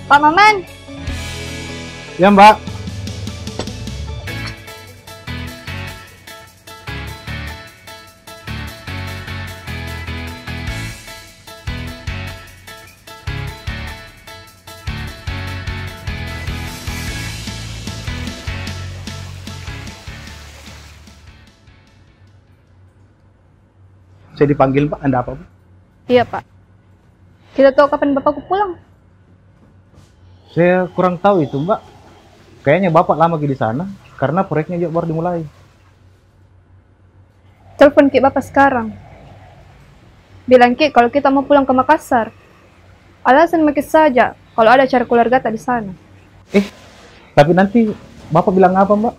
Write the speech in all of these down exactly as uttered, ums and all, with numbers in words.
Pak Maman. Ya, Mbak. Saya dipanggil, Pak. Ada apa, Pak? Iya, Pak. Tidak tahu kapan Bapakku pulang. Saya kurang tahu itu, Mbak. Kayaknya Bapak lama ki di sana, karena proyeknya juga baru dimulai. Telepon ki Bapak sekarang. Bilang ki kalau kita mau pulang ke Makassar. Alasan maki saja kalau ada acara keluargata di sana. Eh, tapi nanti Bapak bilang apa, Mbak?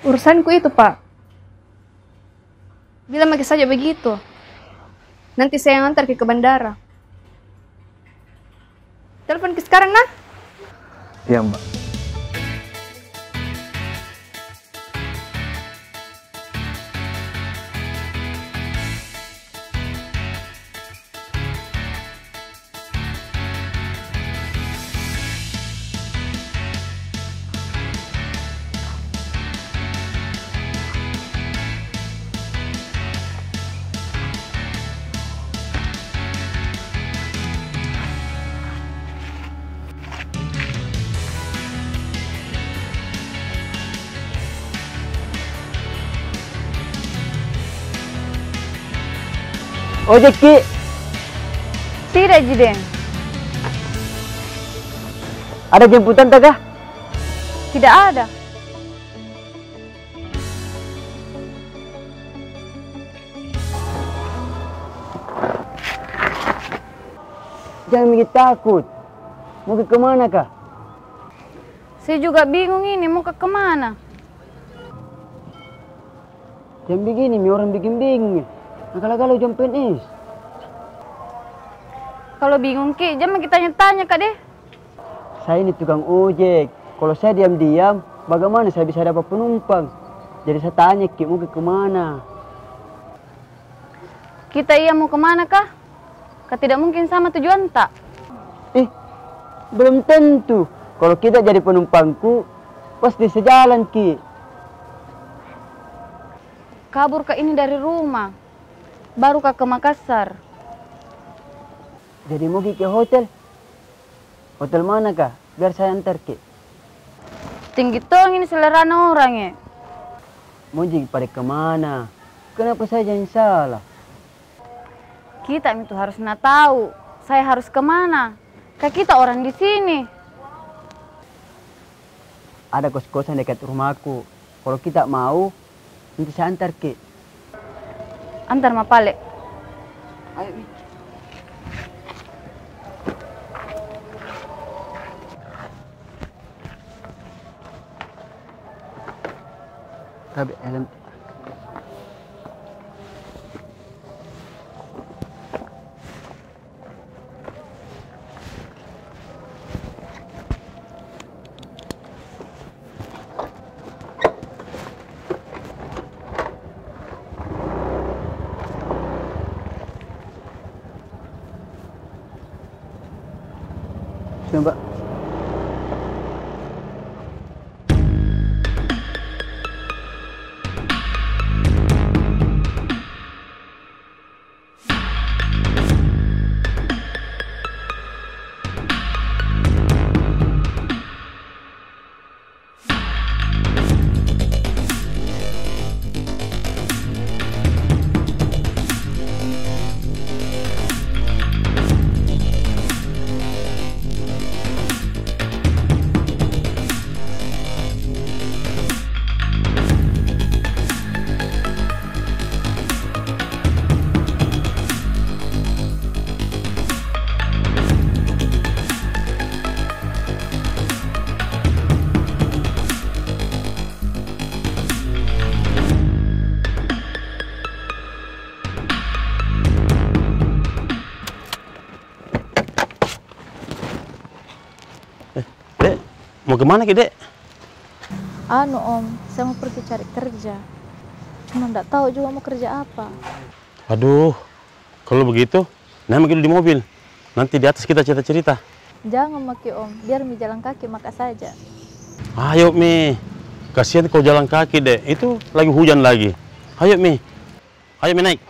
Urusanku itu, Pak. Bilang maki saja begitu. Nanti saya yang antar ki ke bandara. Telepon ki sekarang, nah. Iya, Mbak. Ojek ki? Tidak ji, Deng. Ada jemputanta kah? Tidak ada. Jangan bikin takut. Mau ke kemana kah? Saya juga bingung ini, mau ke kemana? Jangan begini mi orang bikin bingung. Nakala-kala jompen is. Kalau bingung ki, jangan kita tanya-tanya ka deh. Saya ini tukang ojek. Kalau saya diam-diam, bagaimana saya bisa dapat penumpang? Jadi saya tanya ki, mau ke kemana? Kita iya mau kemana kah? Ka tidak mungkin sama tujuanta. Ih, belum tentu. Kalau kita jadi penumpangku, pasti sejalan ki. Kabur ka ini dari rumah, baru ka ke Makassar. Jadi mau ki ke hotel? Hotel mana kah? Biar saya antar ki. Tinggi tong ini selerana orang e. Mau ji pada kemana? Kenapa saya yang salah? Kita mi tu harus na tahu, saya harus kemana. Ka kita orang di sini. Ada kos-kosan dekat rumahku. Kalau kita mau, nanti saya antar ki. Antar ma pale. Ayo mi. Tabe helm. Sini, Pak. Eh, Dek, mau kemana ki, Dek? Anu, Om, saya mau pergi cari kerja. Cuma ndak tahu juga mau kerja apa. Aduh, kalau begitu, naik maki dulu di mobil. Nanti di atas kita cerita-cerita. Jangan maki, Om, biar mi jalan kaki maka saja. Ayo mi, kasihan kau jalan kaki, Dek. Itu lagi hujan lagi. Ayo mi, ayo mi naik.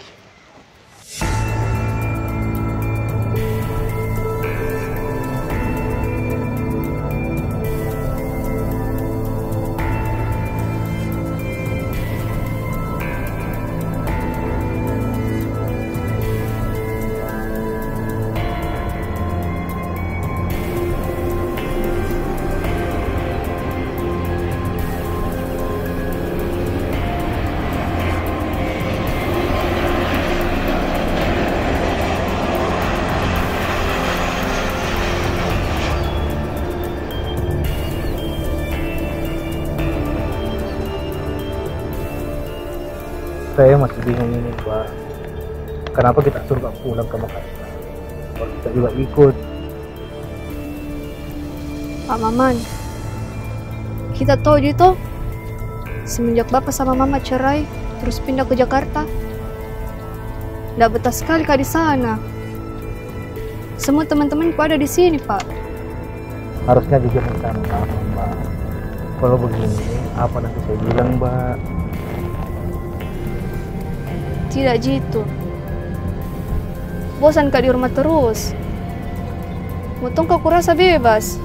Saya masih bingung ini, Pak. Kenapa kita suruh Pak pulang ke Makassar? Kalau kita juga ikut. Pak Maman, kita tahu ji toh, semenjak Bapak sama Mama cerai, terus pindah ke Jakarta, ndak betah sekali ka di sana. Semua teman-temanku ada di sini, Pak. Harusnya jujur minta maaf, Mbak. Kalau begini, apa nanti saya bilang, Mbak? Tidak jitu. Bosan ka di rumah terus. Motong ka kurasa bebas.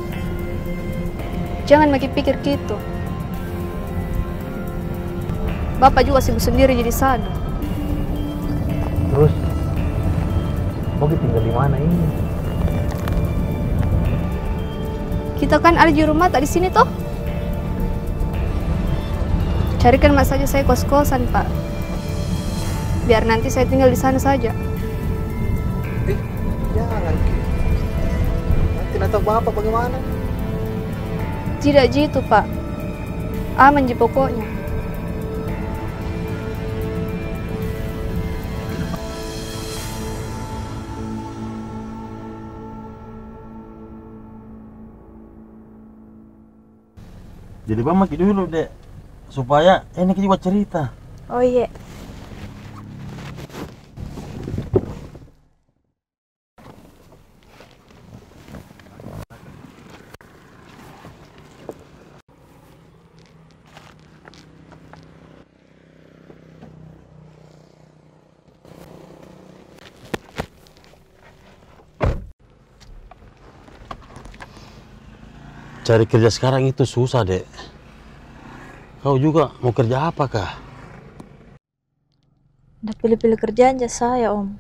Jangan maki pikir kitu. Bapak juga sibuk sendiri jadi sana. Terus, mau kita tinggal di mana ini? Kita kan ada di rumah tak di sini toh? Carikan mak saja saya kos-kosan, Pak. Biar nanti saya tinggal di sana saja. Eh, jangan ki. Nanti nak tahu Bapak bagaimana? Tidak jitu, Pak. Aman ji pokoknya. Jadi bang maki dulu, Dek, supaya enak juga cerita. Oh, iya. Cari kerja sekarang itu susah, Dek. Kau juga mau kerja apa kah? Ndak pilih-pilih kerjaan ja saya, Om.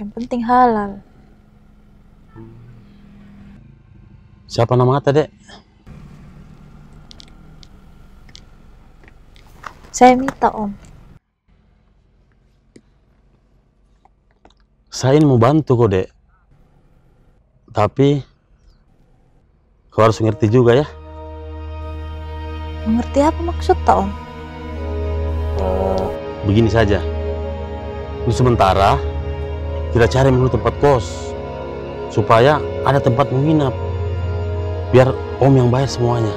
Yang penting halal. Siapa nama ata, Dek? Saya Mita, Om. Saya ini mau bantu ko, Dek. Tapi, kau harus mengerti juga, ya. Mengerti apa maksudta, Om? Oh, begini saja. Untuk sementara, kita cari dulu tempat kos, supaya ada tempat menginap. Biar Om yang bayar semuanya.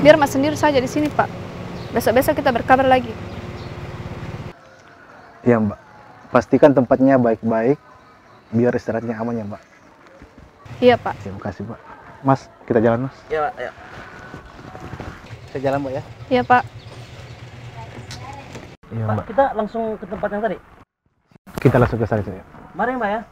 Biar mak sendiri saja di sini, Pak. Besok-besok kita berkabar lagi. Iya, Mbak. Pastikan tempatnya baik-baik, biar istirahatnya aman ya, Mbak. Iya, Pak. Terima kasih, Pak. Mas, kita jalan, Mas. Iya, Pak, ayo. Saya jalan, Mbak, ya. Iya, Pak. Iya, Pak, Mbak. Kita langsung ke tempat yang tadi? Kita langsung ke sana, Cak. Mari, Mbak, ya.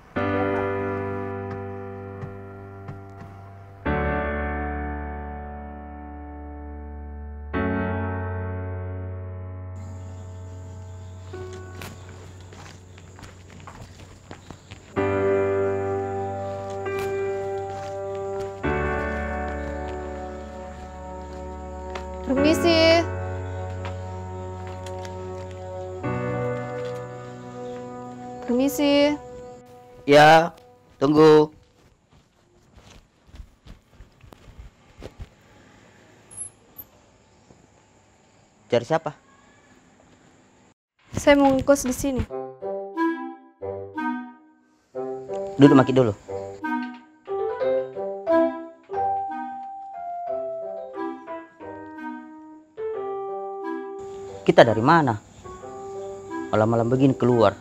Permisi. Makasih. Ya, tunggu. Cari siapa? Saya mau ngekos di sini. Duduk maki dulu. Kita dari mana? Malam-malam begini keluar.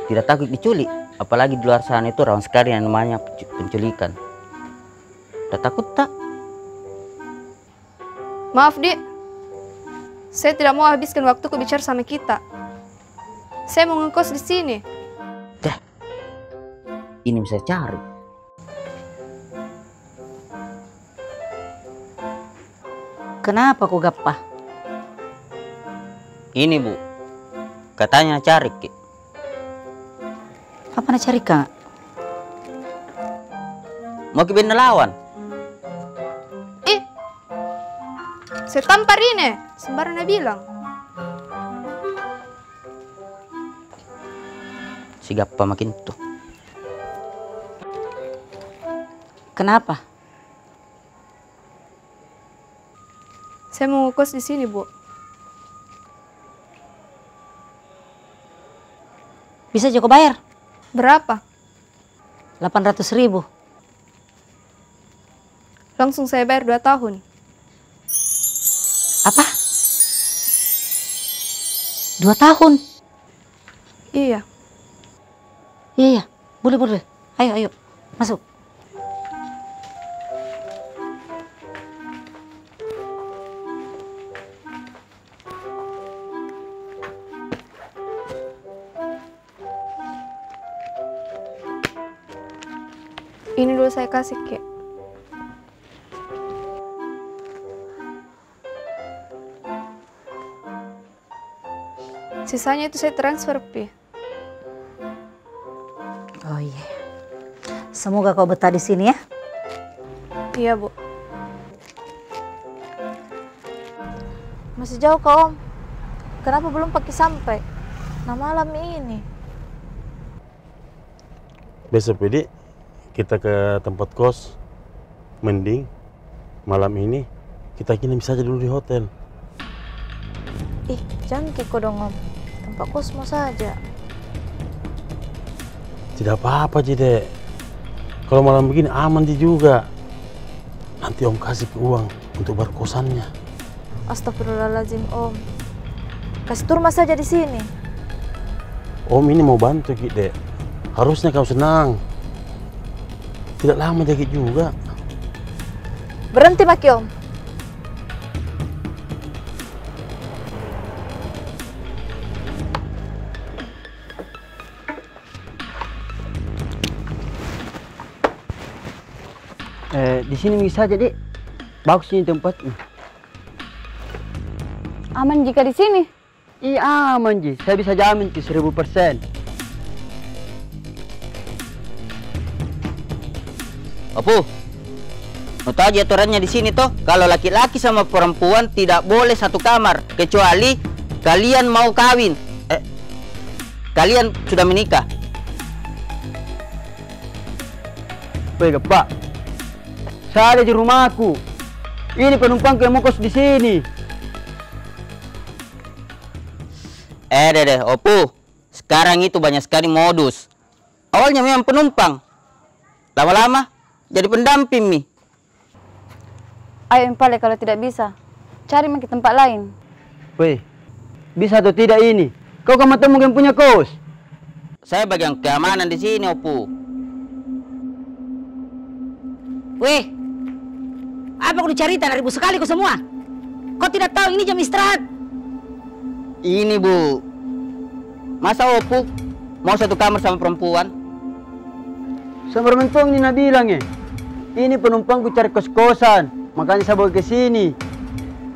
Tidak takut diculik? Apalagi di luar sana itu rawan sekali yang namanya pencu-, penculikan. Tidak takut tak? Maaf, Dik. Saya tidak mau habiskan waktuku bicara sama kita. Saya mau ngekos di sini. Dah, ini bisa cari. Kenapa ko gappa? Ini, Bu. Katanya cari ki. Apa na carika? Mau ki benda lawan? Ih, saya tampar ini, sembarang na bilang. Si gappa makin tu. Kenapa? Saya mau ngekos di sini, Bu. Bisa jako bayar? Berapa? Delapan ratus ribu. Langsung saya bayar dua tahun. Apa? Dua tahun? Iya. Iya, iya. Boleh, boleh. Ayo, ayo. Masuk. Ini dulu saya kasih ki. Sisanya itu saya transfer pi. Oh iya. Semoga kau betah di sini ya. Iya, Bu. Masih jauh kah, Om? Kenapa belum paki sampai? Nah, malam ini. Besok pedi kita ke tempat kos. Mending malam ini kita nginap saja dulu di hotel. Ih, jangki kodong, Om. Tempat kosmu saja. Tidak apa-apa ji, Dek. Kalau malam begini aman ji juga. Nanti Om kasih ki uang untuk bayar kosannya. Astagfirullahaladzim, Om. Kasih turma saja di sini. Om ini mau bantu ki, Dek. Harusnya kau senang. Tidak lama jaki juga. Berhenti maki, Om. Eh, di sini mungkin saja, Dek. Bagus ini tempatnya. Aman jika di sini? Iya, aman ji. Saya bisa jamin ki seribu persen. Opu, nu tahu ji aturannya di sini toh, kalau laki-laki sama perempuan tidak boleh satu kamar, kecuali kalian mau kawin, eh, kalian sudah menikah. Weh, Pak. Saya ada di rumahku. Ini penumpangku yang mau kos di sini. Eh, deh, deh, Opu. Sekarang itu banyak sekali modus. Awalnya memang penumpang. Lama-lama jadi pendamping mi. Ayo, Impale, kalau tidak bisa, cari maki tempat lain. Weh, bisa atau tidak ini? Kau kan matemu yang punya kos. Saya bagian keamanan di sini, Opu. Weh, apa kau dicarita dari Bu sekali kau semua? Kau tidak tahu ini jam istirahat? Ini, Bu. Masa Opu mau satu kamar sama perempuan? Sama mentong ini na bilang, eh. Ini penumpangku cari kos-kosan, makanya saya bawa ke sini.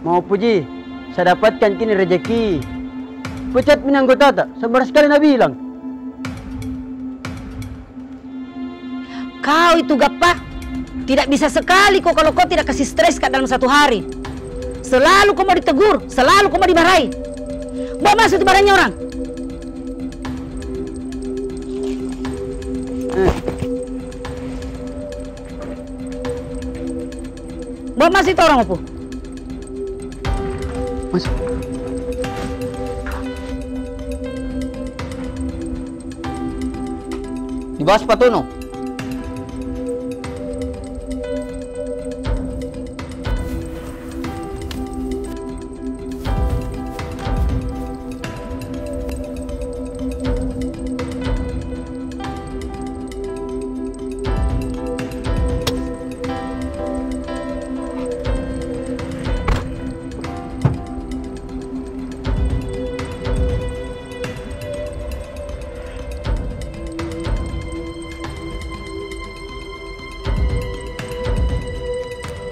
Mau puji, saya dapatkan kini rezeki. Pecat mi anggota ta, sembarang sekali na bilang. Kau itu, Gappa, tidak bisa sekali kau kalau kau tidak kasih stres ka dalam satu hari. Selalu kau mau ditegur, selalu kau mau dimarahi. Bawa masuk itu barangnya orang. Bawa masuk itu orang, Opu. Masuk. Dibahas patono.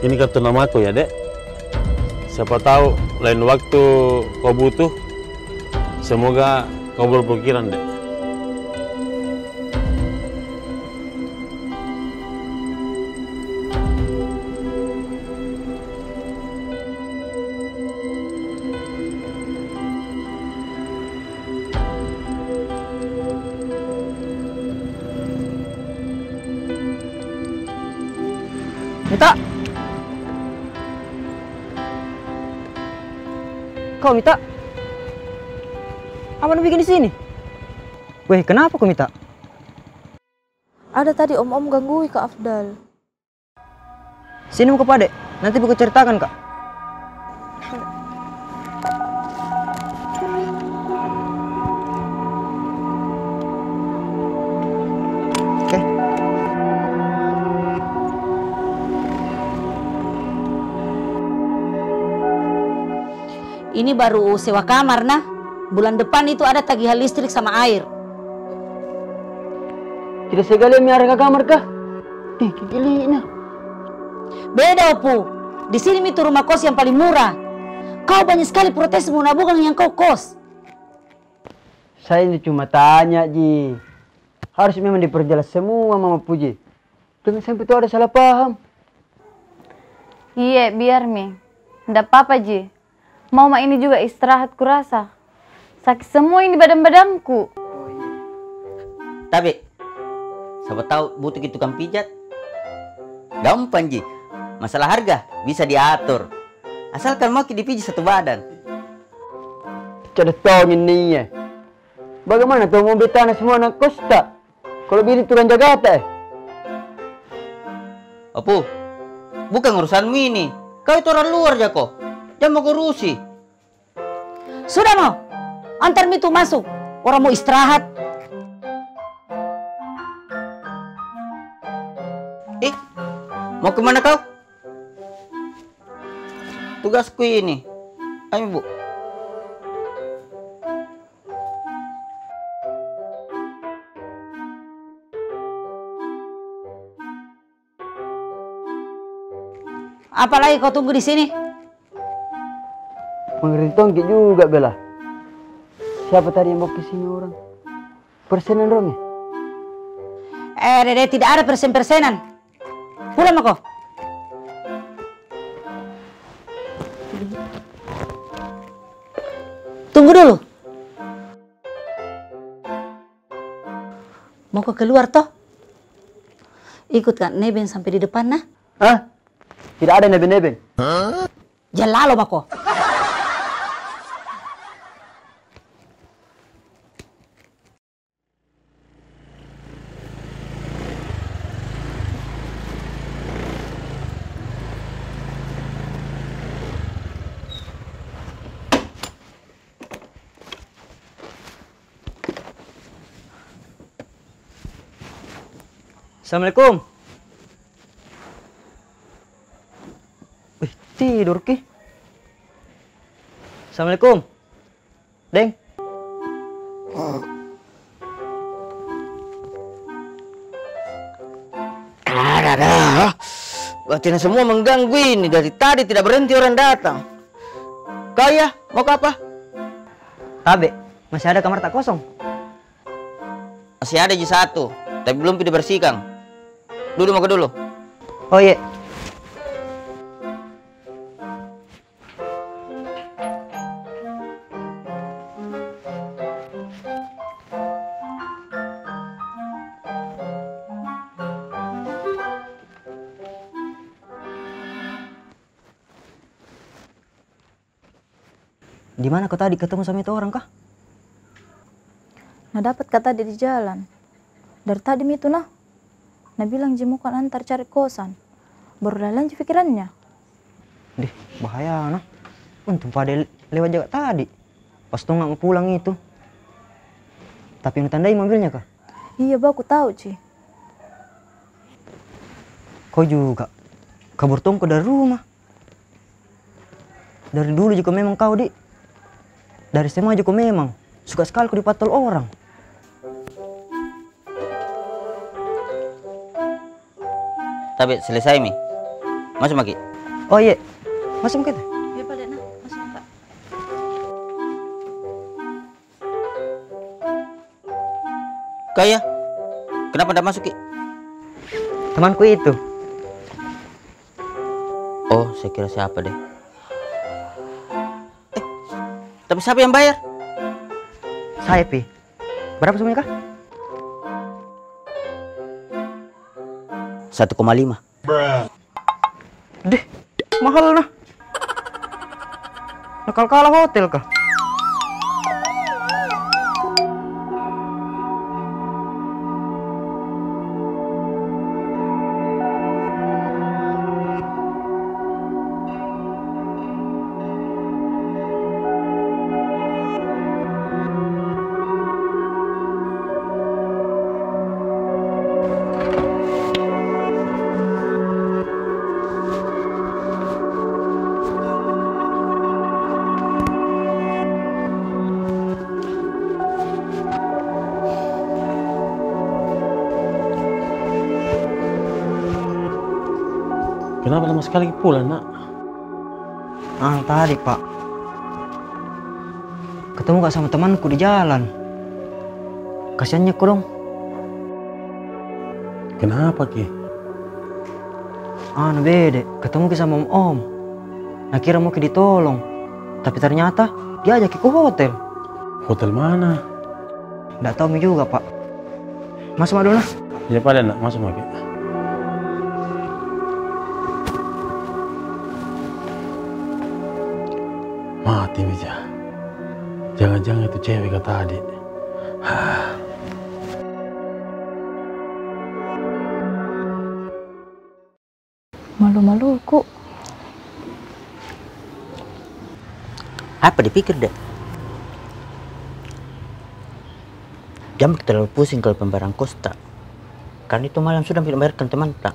Ini kartu namaku ya, Dek. Siapa tahu lain waktu kau butuh, semoga kau berpikiran, Dek. Mita! Kau, Mita? Apa nu bikin di sini? Weh, kenapa kau, Mita? Ada tadi om-om ganggui Kak Afdal. Sini mako pade, nanti beko ceritakan ka. Oke. Ini baru sewa kamar, nah. Bulan depan itu ada tagihan listrik sama air. Tidak sekali mi harga kamar kah? Ih, kagili na. Beda, Opu. Di sini mi tu rumah kos yang paling murah. Kau banyak sekali protesmu, na bukan yang kau kos. Saya ini cuma tanya ji. Harus memang diperjelas semua, Mama Puji. Jangan sampai tu ada salah paham. Iye, biar mi. Ndak papa ji. Mau ma ini juga istirahat kurasa. Sakit semua ini badan-badanku. Tabe, siapa tahu butuh ki tukang pijat. Gampang ji. Masalah harga bisa diatur. Asalkan mau ki dipijit satu badan. Kada tong ini ya. Bagaimana tong mau beli tanah semua anak kos ta? Kalau bini tu orang Jakarta, eh. Opu, bukan urusanmu ini. Kau itu orang luar jako. Jangan mau kurusi. Sudah mo. Antar mi tu masuk. Orang mau istirahat. Eh, mau kemana kau? Tugasku ini. Ayo, Bu. Apa lagi kau tunggu di sini? Mengeringi tongki juga, Bella. Siapa tadi yang bawa ke sini orang? Persenan rong, eh? Eh, Dede, tidak ada persen-persenan. Pulang mako. Tunggu dulu. Mau ko keluar toh? Ikut ka nebeng sampai di depan, nah. Hah? Tidak ada nebeng-nebeng. Jalalo mako. Assalamualaikum. Wih, tidur ki. Assalamualaikum. Deng. Ada dah. Batin semua mengganggu ini. Dari tadi tidak berhenti orang datang. Kau ya, mau ke apa? Tabe, masih ada kamar tak kosong? Masih ada ji satu, tapi belum pi dibersihkan. Duduk mako dulu. Oh, iya. Di mana kau tadi ketemu sama itu orang kah? Na dapat ka tadi di jalan. Dari tadi mi itu nah. Na bilang ji mau ka antar cari kosan. Baru lain ji pikirannya. Deh, bahaya nah. Untung pada lewat jaga tadi. Pas tonga mau pulang itu. Tapi na tandai mobilnya kah? Iya, baku tahu ci. Kau juga kabur tongko dari rumah. Dari dulu juga memang kau, Dik. Dari S M A juga memang suka sekali kau dipatol orang. Tapi selesai mi. Masuk maki. Oh iya. Masuk maki. Iya, Pak Dekna. Masuk, Pak. Kau ya? Kenapa ndak masuk ki? Temanku itu. Oh, saya kira siapa deh. Eh, tapi siapa yang bayar? Saya pi. Berapa semuanya kah? Satu koma lima. Deh, mahal nah. Nakal kalah hotel kah? Kenapa lama sekali pulang, Nak? Ah, tadi, Pak. Ketemu ka sama temanku di jalan. Kasiannya kodong. Kenapa ki? Anu bede, ketemu ki sama om-om. Nakira mau ki ditolong. Tapi ternyata diajak ki ke hotel. Hotel mana? Ndak tahu mi juga, Pak. Masuk ma dulu nah. Iya, pada nak masuk maki. Mati mi ja. Jangan-jangan itu cewek ka tadi. Hah. Malu-maluku. Apa dipikir deh? Jangan terlalu pusing kalau pembayaran kos ta. Karena itu malam sudah bayarkan teman ta.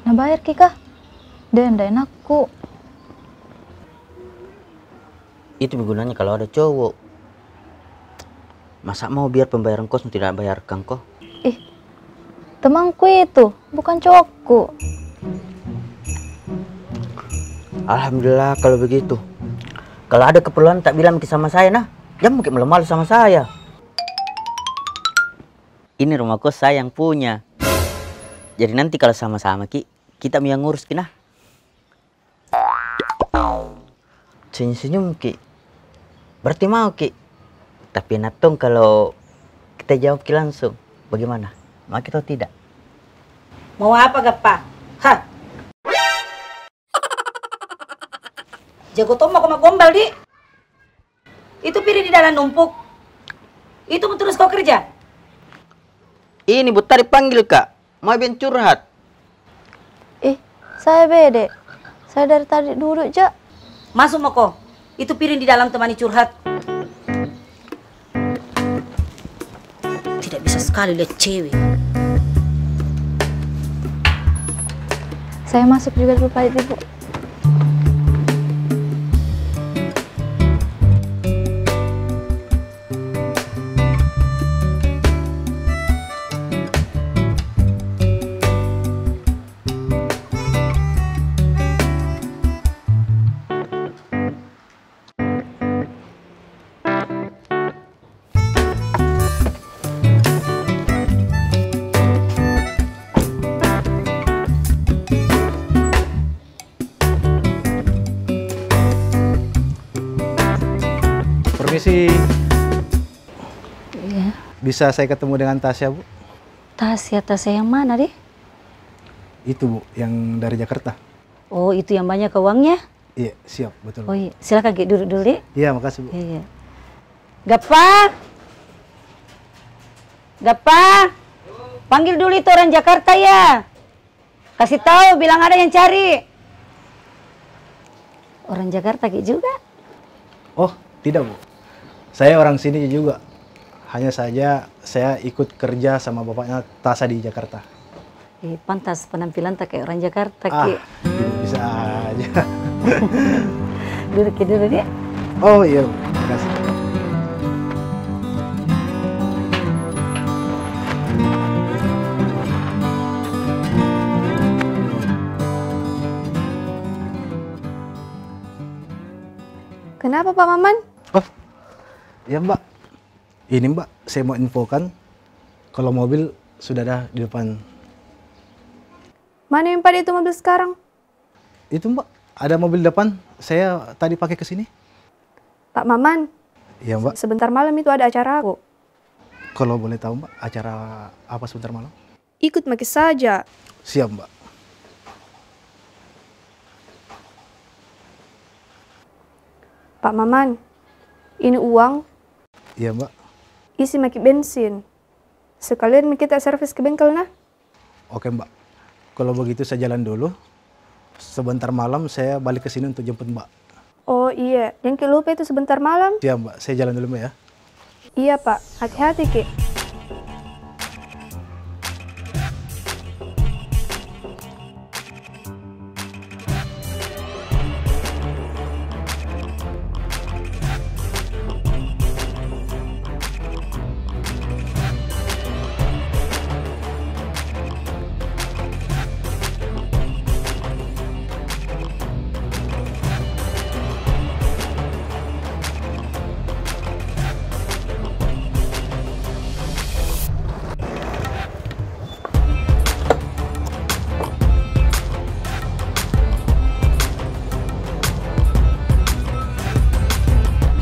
Na bayar ki kah? Deh, ndak enakku. Itu gunanya kalau ada cowok. Masa mau biar pembayaran kos tidak bayarkan ko? Ih, temanku itu, bukan cowokku. Alhamdulillah kalau begitu. Kalau ada keperluan tak bilang ki sama saya nah. Jangan mungkin malu-malu sama saya. Ini rumah kos saya yang punya. Jadi nanti kalau sama-sama ki, kita mi yang ngurus ki nah. Senyum-senyum ki. Berarti mau ki. Tapi enak tong kalau kita jawab ki langsung. Bagaimana? Mau ki atau tidak? Mau apa, Gappa? Hah? Jago tong mako ma gombal, di. Itu piring di dalam numpuk. Itu terus kau kerja? Ini bu tadi panggil ka. Mau ben curhat. Ih, saya bede. Saya dari tadi duduk ja. Masuk mako. Itu piring di dalam temani curhat. Tidak bisa sekali lihat cewek. Saya masuk juga dulu, Pak Ibu. Permisi. Iya. Bisa saya ketemu dengan Tasya, Bu? Tasya, Tasya yang mana, di? Itu, Bu, yang dari Jakarta. Oh, itu yang banyak uangnya? Iya, siap, betul. Oh iya, silakan ki duduk dulu, Dek. Iya, makasih, Bu. Iya, iya. Gappa! Gappa! Panggil dulu itu orang Jakarta ya. Kasih tahu, bilang ada yang cari. Orang Jakarta ki juga? Oh, tidak, Bu. Saya orang sini juga. Hanya saja saya ikut kerja sama bapaknya Tasa di Jakarta. Eh, pantas penampilanta kayak orang Jakarta ki. Ah, bisa aja. Duduk ki dulu, Dek. Oh iya, makasih. Kenapa, Pak Maman? Oh, iya, Mbak. Ini, Mbak, saya mau infokan kalau mobil sudah ada di depan. Mana yang pada itu mobil sekarang? Itu, Mbak, ada mobil depan, saya tadi pakai ke sini. Pak Maman. Iya, Mbak. Sebentar malam itu ada acara aku. Kalau boleh tahu, Mbak, acara apa sebentar malam? Ikut maki saja. Siap, Mbak. Pak Maman, ini uang. Iya, Mbak. Isi maki bensin. Sekalian mi kita servis ke bengkel, nah. Oke, Mbak. Kalau begitu saya jalan dulu. Sebentar malam saya balik ke sini untuk jemput Mbak. Oh iya, jangan ki lupa itu sebentar malam. Siap, Mbak. Saya jalan dulu, Mbak, ya. Iya, Pak. Hati-hati ki.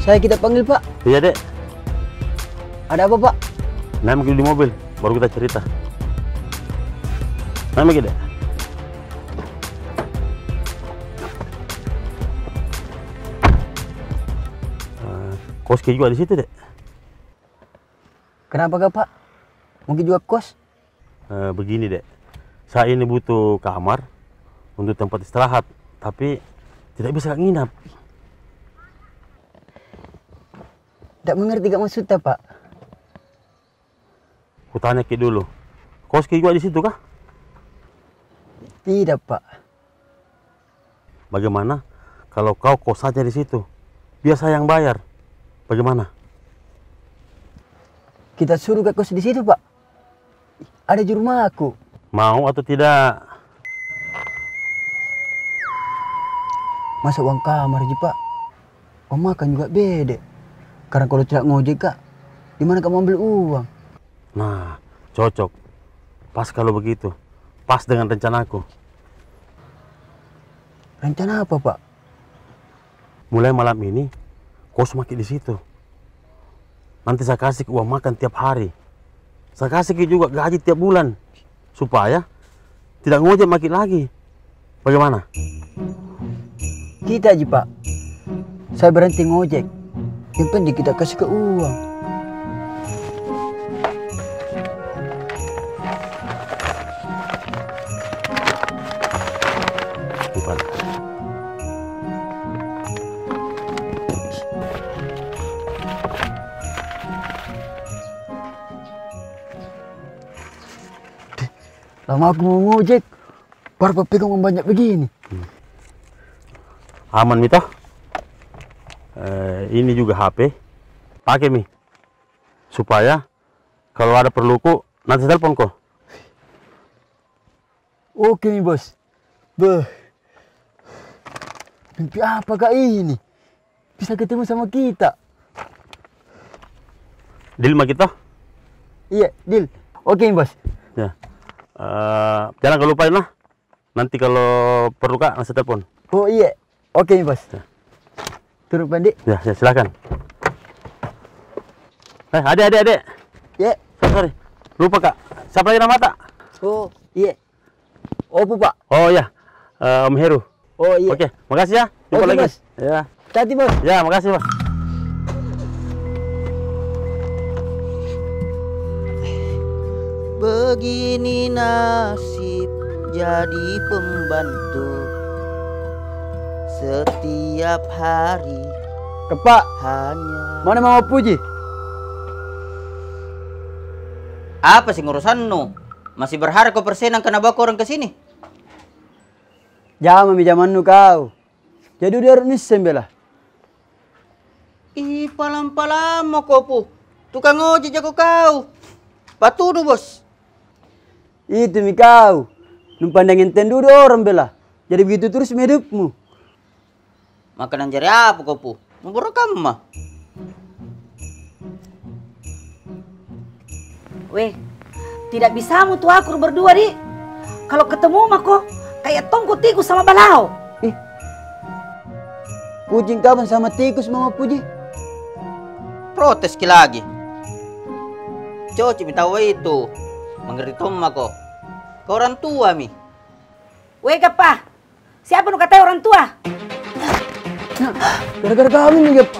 Saya kita panggil, Pak. Iya, Dek. Ada apa, Pak? Naik maki di mobil, baru kita cerita. Naik maki, Dek. Eh, kos ki juga di situ, Dek? Kenapa kah, Pak? Mungkin juga kos? Eh, begini, Dek. Saya ini butuh kamar untuk tempat istirahat, tapi tidak bisa nginap. Tidak mengerti kah maksudnya, Pak? Kutanya ki dulu. Kos ki juga di situ kah? Tidak, Pak. Bagaimana kalau kau kos saja di situ? Biar saya yang bayar. Bagaimana? Kita suruh ka kos di situ, Pak. Ada ji rumahku. Mau atau tidak? Masa uang kamar ji, Pak? Uang makan juga bede. Karena kalau tidak ngojek ka, di mana ka mau ambil uang? Nah, cocok. Pas kalau begitu. Pas dengan rencanaku. Rencana apa, Pak? Mulai malam ini, kos maki di situ. Nanti saya kasih uang makan tiap hari. Saya kasih ki juga gaji tiap bulan. Supaya tidak ngojek maki lagi. Bagaimana? Kita ji, Pak. Saya berhenti ngojek. Yang penting kita kasih ka uang. Bukan. Lama aku mau ngojek, baru pegang uang banyak begini. Hmm. Aman mi toh? Eh, ini juga H P. Pakai mi. Supaya kalau ada perluku, nanti telepon ko. Oke mi, Bos. Beuh. Mimpi apa kah ini? Bisa ketemu sama kita. Deal ma kita? Iya, deal. Oke, Bos. Ya. Eh, jangan kau lupain lah. Nanti kalau perlu ka, langsung telepon. Oh, iya. Oke, Bos. Ya. Turun, Pandi. Ya, ya, silakan. Eh, adek, adek, adek. Iya. Sorry, sorry. Lupa ka. Siapa lagi nama ta? Oh, iya. Opu, Pak. Oh, iya. Eh, Om Heru. Oh, iya. Oke, makasih ya. Oke, lagi. Bos. Ya. Hati-hati, Bos. Ya, makasih, Bos. Begini nasib jadi pembantu setiap hari. Kepa, hanya mana Mama Puji? Apa sih urusannu? Masih berharap kau persenang kena bawa orang ke sini? Jama mi jamannu kau. Jadi udah harus nisseng bela. Ih, palam-palam mako, Pu. Tukang ojek jako kau. Patudu, Bos. Itu mi kau. Numpang dengan tendu orang bela. Jadi begitu terus mi hidupmu. Makanan jari apa ko, Pu? Maboro kamma. Weh, tidak bisamu tu akur berdua, di. Kalau ketemu mako, kayak tongko tikus sama balao. Ih. Kucing kapan sama tikus, Mama Puji? Protes ki lagi. Cocok mi tau itu. Mengerti tong mako. Kau orang tua mi. Weh, Gappa. Siapa nu katai orang tua? Nah, gara-gara kami mi, Gappa.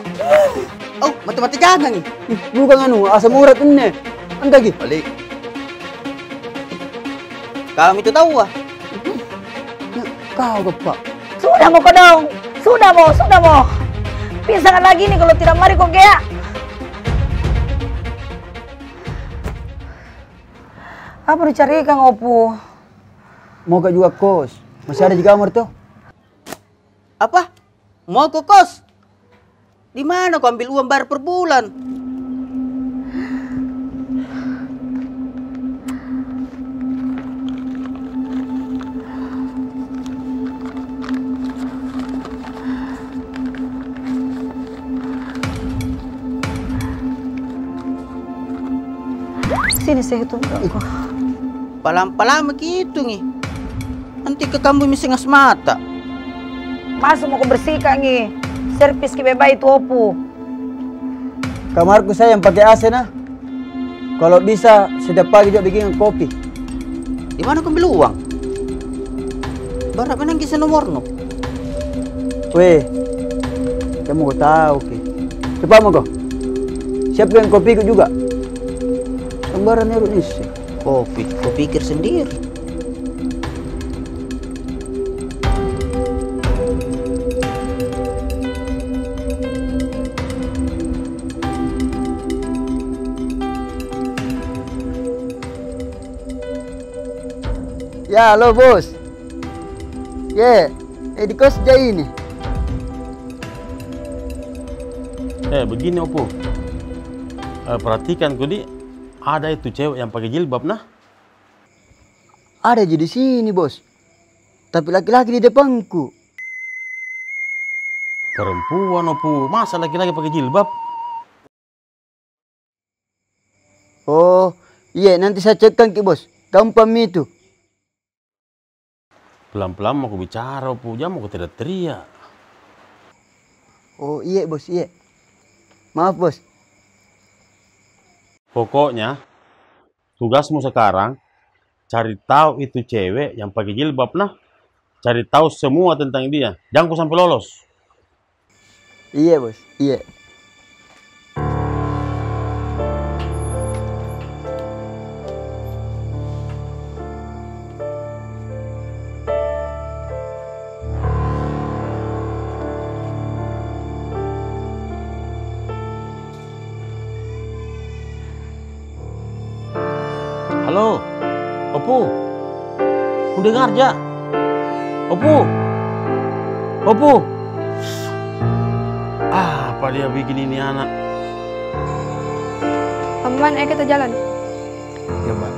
Oh, mati-mati jangan ni. Ih, bukan anu, asam urat ini. Angkat ki. Balik. Kami tu tau ah. Nah, kau, Gappa. Sudah mo kodong. Sudah mo, sudah mo. Pingsan lagi ni kalau tidak mari ko gea. Apa dicarikan, Opu? Mau ka juga kos. Masih ada juga kamar toh. Apa? Mau ko kos? Di mana ko ambil uang bayar per bulan? Sini saya tunggu. Palam-palam ki itu ngi. Nanti ke kambu mi sengas mata. Masuk mako bersihkan ngi. Servis ki bye-bye tu Opu. Kamarku saya yang pakai A C nah. Kalau bisa setiap pagi juga bikin kopi. Di mana ko ambil uang? Barat menang kisah nomornu. Weh, kamu ko tahu ki. Cepat mako. Siapkan kopiku juga. Sembarang nyeru nisi. Kopi, ko pikir sendiri. Ya, halo, Bos. Ye, eh, di kos ja ini. Eh, begini, Opu. Eh, perhatikan ko di, ada itu cewek yang pakai jilbab, nah. Ada ji di sini, Bos. Tapi laki-laki di depanku. Perempuan, Opu. Masa laki-laki pakai jilbab? Oh, iya, nanti saya cekkan ki, Bos. Gampang mi itu. Pelan-pelan mako bicara, Opu. Jangan mako teriak-teriak. Oh, iya, Bos, iya. Maaf, Bos. Pokoknya, tugasmu sekarang, cari tahu itu cewek yang pakai jilbab, nah. Cari tahu semua tentang dia. Jangan ko sampai lolos. Iya, Bos. Iya. Halo, Opu. Ku dengar ja. Opu. Opu. Apa dia bikin ini anak? Paman, ayo kita jalan. Ya, Mbak.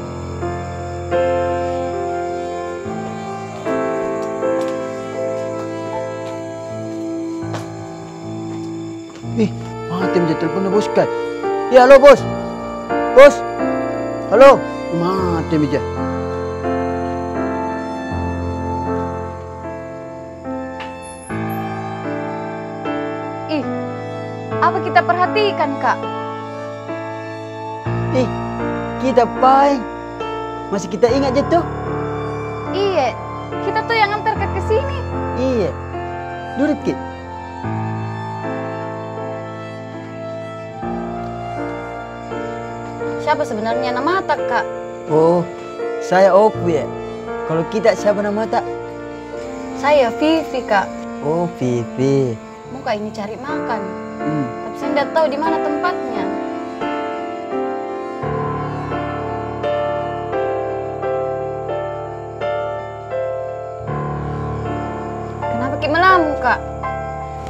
Ih, mati mi ja teleponnya, Bos, kai. Ya, halo, Bos. Bos. Halo. Mati mi ja. Ih, apa kita perhatikan, Kak? Ih, kita pai. Masih kita ingat ja tuh? Iye, kita tuh yang antar ke sini. Iye. Duduk ki. Siapa sebenarnya nama ta, Kak? Oh, saya Opi, ya. Kalau kita siapa nama ta? Saya Vivi, Kak. Oh, Vivi. Mau ka ini cari makan. Hmm. Tapi saya ndak tahu di mana tempatnya. Kenapa ki melamun, Kak?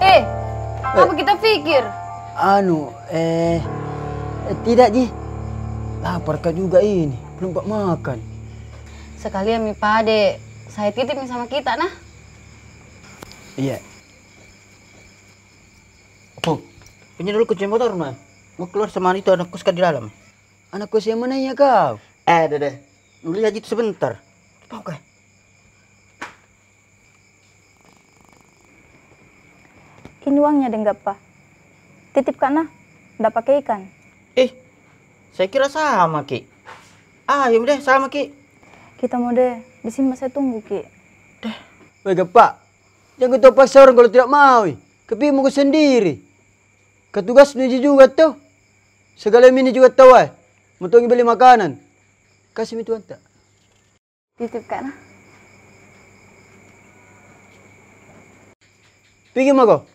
Eh, apa kita pikir? Anu, eh, eh, tidak ji. Lapar ka juga ini, belum pak makan. Sekalian mi pade, saya titip mi sama kita, nah. Iya. Opo, pinjam dulu kunci motor, nah. Mau keluar sama itu anak kos ka di dalam. Anak kos yang mana ya kau? Eh, deh, deh. Nulis aja itu sebentar. Tahu kah? Ini uangnya deng, Gappa. Titip ka, nah. Ndak pakai ikan. Ih, saya kira sama ki. Ayo deh, sama ki. Kita mau deh, di sini masa tunggu ki. Deh. Weh, Gappa. Jangan kau paksa orang kalau tidak mau, eh. Kapi mau kau sendiri. Katugas nu ji juga toh. Segala mini juga tahu, eh. Mau tong beli makanan. Kasih mi tuan ta. Titip ka, nah. Pigi mako.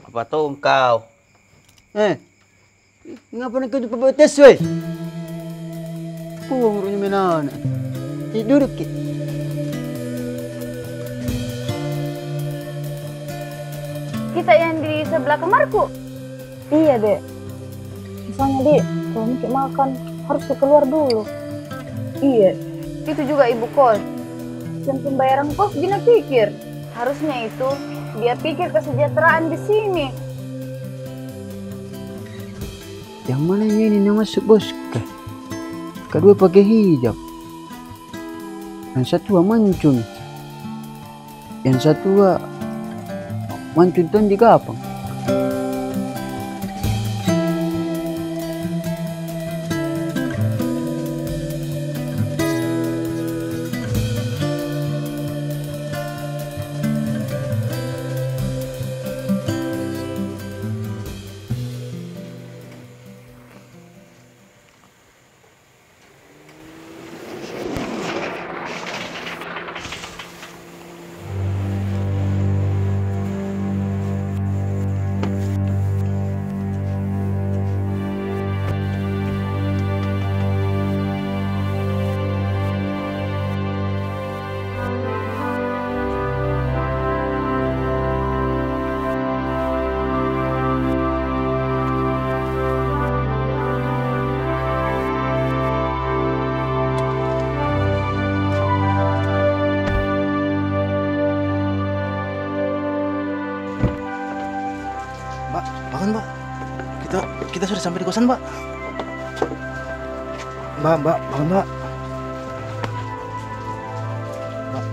Apa tong kau? Eh, ngapa nak kau pabawa tes, weh? Pungurunnya menana. Eh, duduk ki. Kita yang di sebelah kamarku. Iya, Dek. Misalnya, Dek, kalau mau ki makan, harus ki keluar dulu. Iya. Itu juga ibu kos. Yang pembayaran kos ji na pikir. Harusnya itu dia pikir kesejahteraan di sini. Yang mana ini na masuk bos kah? Kedua pakai hijab. Yang satu mancung. Yang satu, ah, mancung tong di kapang. Mbak, bangun, Mbak. Kita, kita sudah sampai di kosan, Mbak. Mbak, Mbak, bangun, Mbak. Mbak.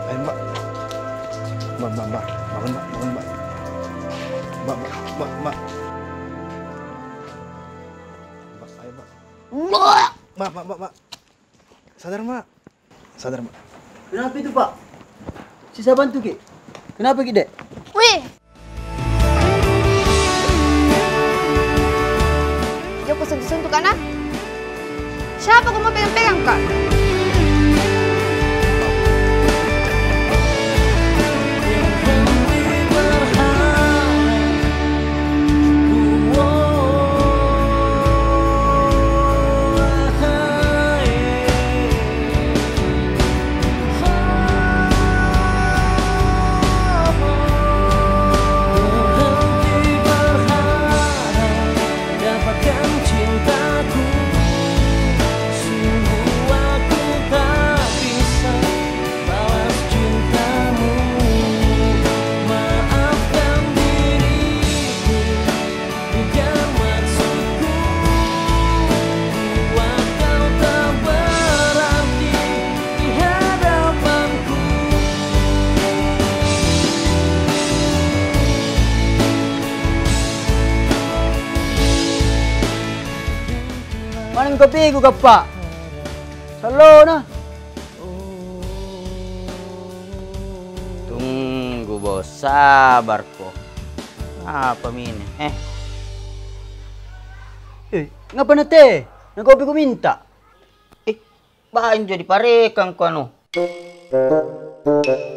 Ayo, Mbak. Mbak, Mbak, Mbak. Bangun, Mbak. Bangun, Mbak. Mbak, Mbak, Mbak, Mbak. Mbak, ayo, Mbak. Mbak, Mbak, Mbak, Mbak. Sadar, Mbak. Sadar, Mbak. Kenapa itu, Pak? Sisa bantu ki. Kenapa ki, Dek? Wih! Joko sentuh-sentuh ka, nah. Siapa ko mau pegang-pegang ka? Dapatkan cintaku, sungguh aku tak bisa balas cintamu. Maafkan diriku, bukan maksudku buat kau tak berarti di hadapanku. Mana mi kopiku, Gappa? Salona. Tunggu, bos. Sabar ko. Apa mi ini? Eh. Eh, ngapa na teh? Na kopi ku minta. Eh, bain jadi parekang ko anu.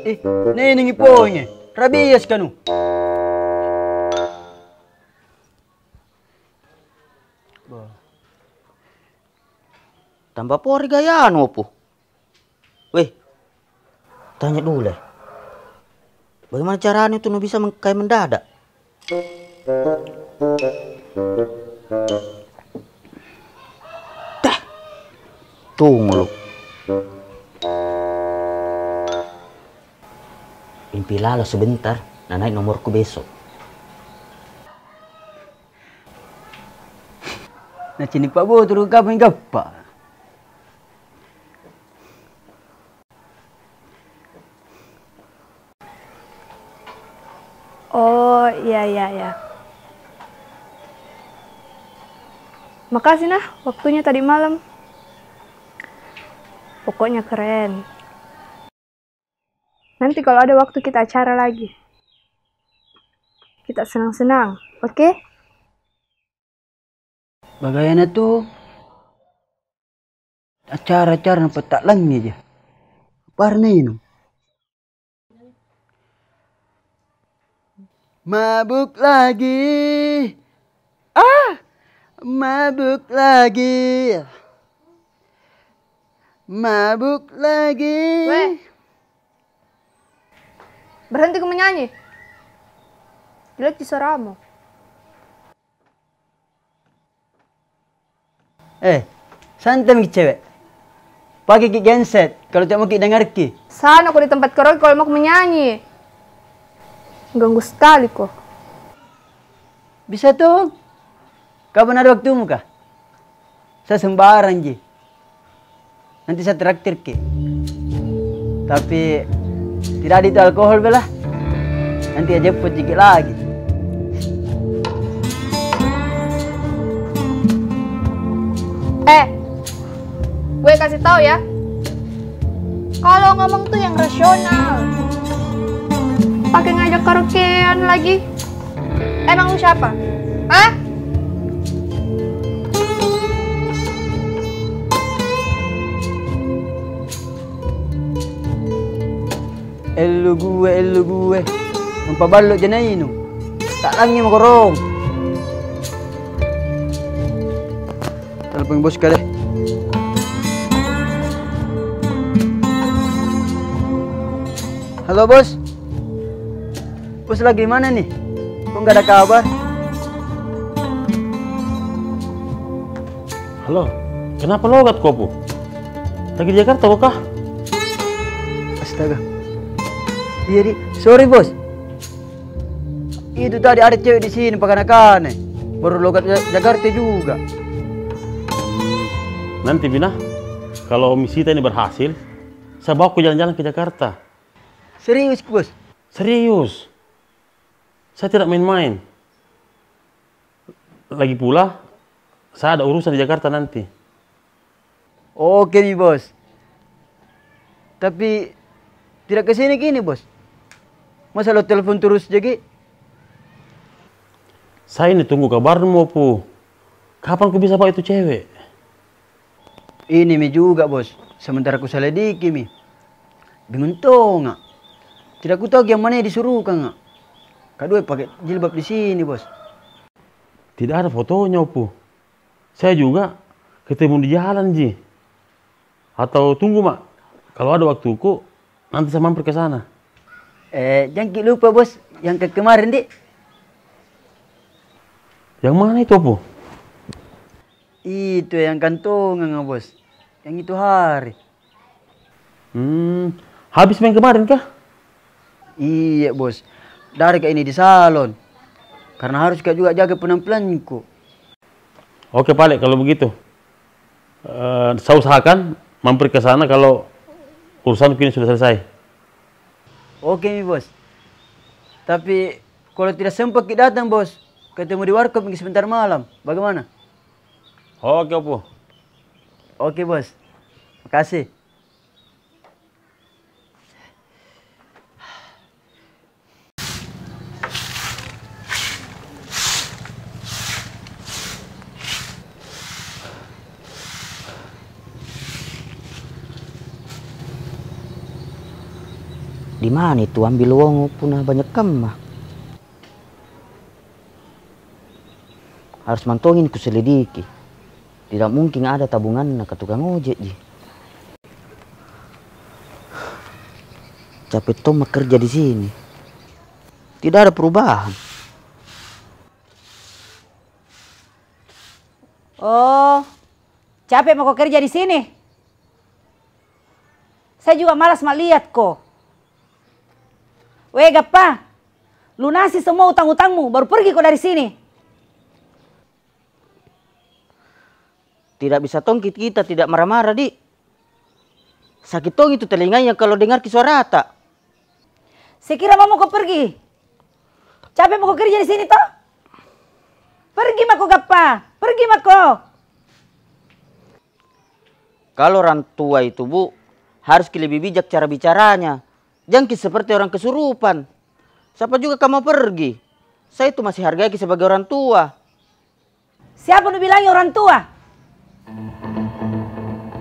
Eh, nening iponge. Rabies kanu. Tambah pori gayanu, Opu. Weh, tanya dulu, eh. Bagaimana caranya tu nu bisa meng-, kayak mendadak? Dah. Tunggu lu. Impi lalo sebentar, na naik nomorku besok. Na cini pa bo turun kapang gappa. Oh, iya, iya, iya. Makasih nah, waktunya tadi malam. Pokoknya keren. Nanti kalau ada waktu kita acara lagi. Kita senang-senang, oke? Bagayana tu acara-acara na petak langi ja. Parna inu. Mabuk lagi. Ah, mabuk lagi. Mabuk lagi. Weh. Berhenti ko menyanyi. Jelek ji suaramu. Eh, santai miki cewek. Pake ki genset kalau tidak mau ki dengar ki. Sana ko di tempat karaoke kalau mau ko menyanyi. Ganggu sekali ko. Bisa tong. Kapan ada waktumu kah? Saya sembarang ji. Nanti saya traktir ki. Tapi tidak ada itu alkohol bela. Nanti ia jemput jiki lagi. Eh, gue kasih tahu ya. Kalau ngomong tuh yang rasional. Pakai ngajak karaokean lagi. Emang lu siapa? Hah? Elu gue, elu gue. Nampak balok jana inu. Tak langi makorong. Telepon bos ka deh. Halo, Bos. Bos lagi di mana nih? Kok nggak ada kabar? Halo, kenapa logat ko, Pu? Lagi di Jakarta ko kah? Astaga. Iya, di. Sorry, Bos. Itu tadi ada cewek di sini, pakana-kana. Baru logat Ja-, Jakarta juga. Hmm, nanti, Bina, kalau misi ta ini berhasil, saya bawa ko jalan-jalan ke Jakarta. Serius, Bos? Serius. Saya tidak main-main. Lagi pula, saya ada urusan di Jakarta nanti. Oke mi, Bos. Tapi, tidak ke sini kini, Bos? Masa lo telepon terus jagi? Saya ini tunggu kabarmu, Pu. Kapan ku bisa bawa itu cewek? Ini mi juga, Bos. Sementara ku selidiki mi. Bingung tonga. Tidak ku tahu yang mana disuruhkanga. Kadua pakai jilbab di sini, Bos. Tidak ada fotonya, Opu. Saya juga ketemu di jalan ji. Atau tunggu ma, kalau ada waktuku, nanti saya mampir ke sana. Eh, jangki lupa, Bos, yang ke kemarin, di. Yang mana itu, Opu? Itu yang kantongan, Bos. Yang itu hari. Hmm, habis main kemarin kah? Iya, Bos. Dari ka ini di salon. Karena harus ka juga jaga penampilanku. Oke, pale, kalau begitu. Eh, saya usahakan mampir ke sana kalau urusanku ini sudah selesai. Oke mi, Bos. Tapi kalau tidak sempat ki datang, Bos, ketemu di warkop mi sebentar malam. Bagaimana? Oke, Opu. Oke, Bos. Makasih. Di mana itu ambil uang puna banyak kemah? Harus mantongin kuselidiki. Tidak mungkin ada tabunganna ka tukang ojek ji. Capek tong ma kerja di sini. Tidak ada perubahan. Oh, capek mako kerja di sini? Saya juga malas ma lihat ko. Weh, Gappa, lunasi semua utang-utangmu, baru pergi ko dari sini. Tidak bisa tong ki-, kita tidak marah-marah, Dik. Sakit tong itu telinganya kalau dengar ki suarata. Sekira mau mako pergi. Capek mako kerja di sini, toh? Pergi mako, Gappa. Pergi mako. Kalau orang tua itu, Bu, harus ki lebih bijak cara bicaranya. Jang ki seperti orang kesurupan. Siapa juga ka mau pergi? Saya itu masih hargai ki sebagai orang tua. Siapa nu bilangi orang tua?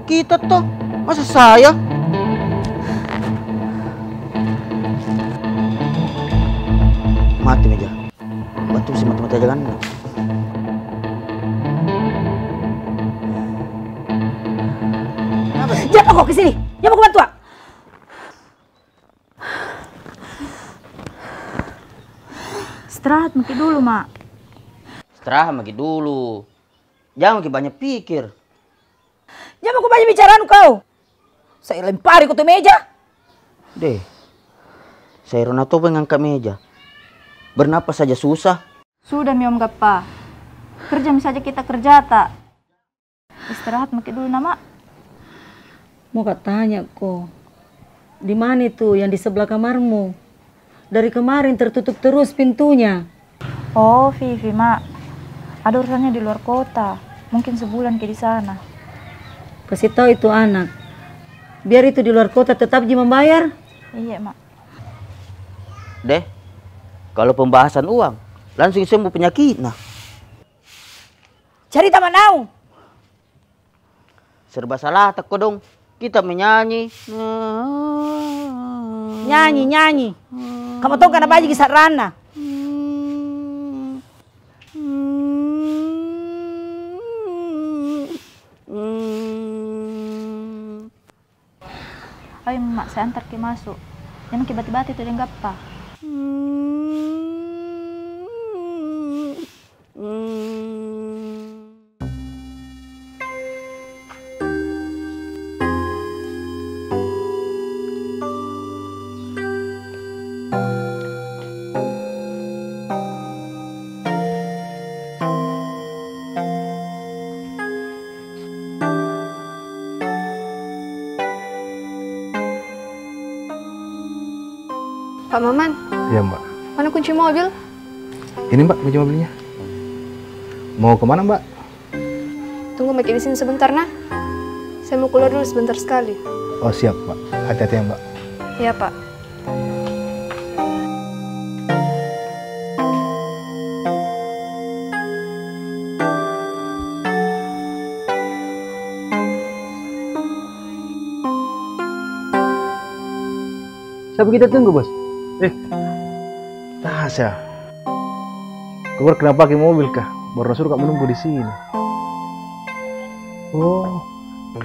Kita toh, masa saya? Mati meja. Bantu si mati-mati aja kan. Jangan kau ke sini. Jangan kau bantu. Istirahat maki dulu, Mak. Istirahat maki dulu. Jangan maki banyak pikir. Jangan maki banyak bicara anu kau. Saya lempari ko tu meja. Deh. Saya rona topeng angkat meja. Bernapas saja susah. Sudah mi, Om Gappa. Kerja mi saja kita kerja ta. Istirahat maki dulu, Mak. Mau ka tanya ko, di mana itu yang di sebelah kamarmu? Dari kemarin tertutup terus pintunya. Oh, Vivi, Mak. Ada urusannya di luar kota. Mungkin sebulan ki di sana. Kasih tahu itu anak. Biar itu di luar kota tetap ji membayar. Iya, Mak. Deh, kalau pembahasan uang, langsung sembuh penyakitna. Carita manau. Serba salah tako dong. Kita menyanyi. Nyanyi, nyanyi. Kamu tong kana baji kisah rana. Ayo, Mak, saya antar ki masuk. Jangan ki bati-bati tu deng Gappa. Pak Maman. Iya, Mbak. Mana kunci mobil? Ini, Mbak, kunci mobilnya. Mau kemana, Mbak? Tunggu maki di sini sebentar, nah. Saya mau keluar dulu sebentar sekali. Oh, siap, Mbak. Hati-hati ya, Mbak. Iya, Pak. Siapa kita tunggu, Bos? Eh, Tasya. Kau baru kenapa pakai mobil kah? Baru suruh kau menunggu di sini. Oh,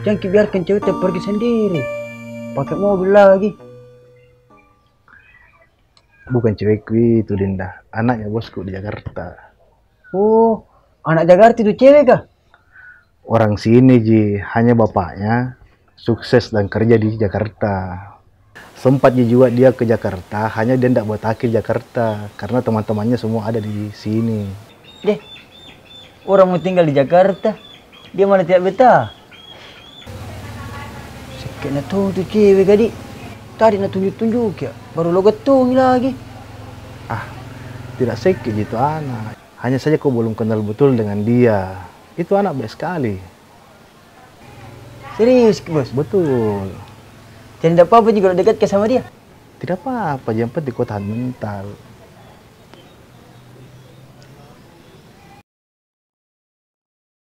jangan ki biarkan cewek teh pergi sendiri. Pakai mobil lagi. Bukan cewekku itu, Dinda. Anaknya bosku di Jakarta. Oh, anak Jakarta itu cewek kah? Orang sini ji, hanya bapaknya sukses dan kerja di Jakarta. Sempat ji juga dia ke Jakarta, hanya dia ndak betah ki Jakarta karena teman-temannya semua ada di sini. Deh, orang mau tinggal di Jakarta, dia malah tidak betah. Sekke na tong tu cewek kah, Dik? Tadi na tunjuk-tunjuk ya, baru logat tongi lagi. Ah, tidak sekke ji itu anak. Hanya saja kau belum kenal betul dengan dia. Itu anak baik sekali. Serius, Bos? Betul. Jadi tidak apa-apa juga kalau dekat ke sama dia? Tidak apa-apa, yang penting kau tahan mental.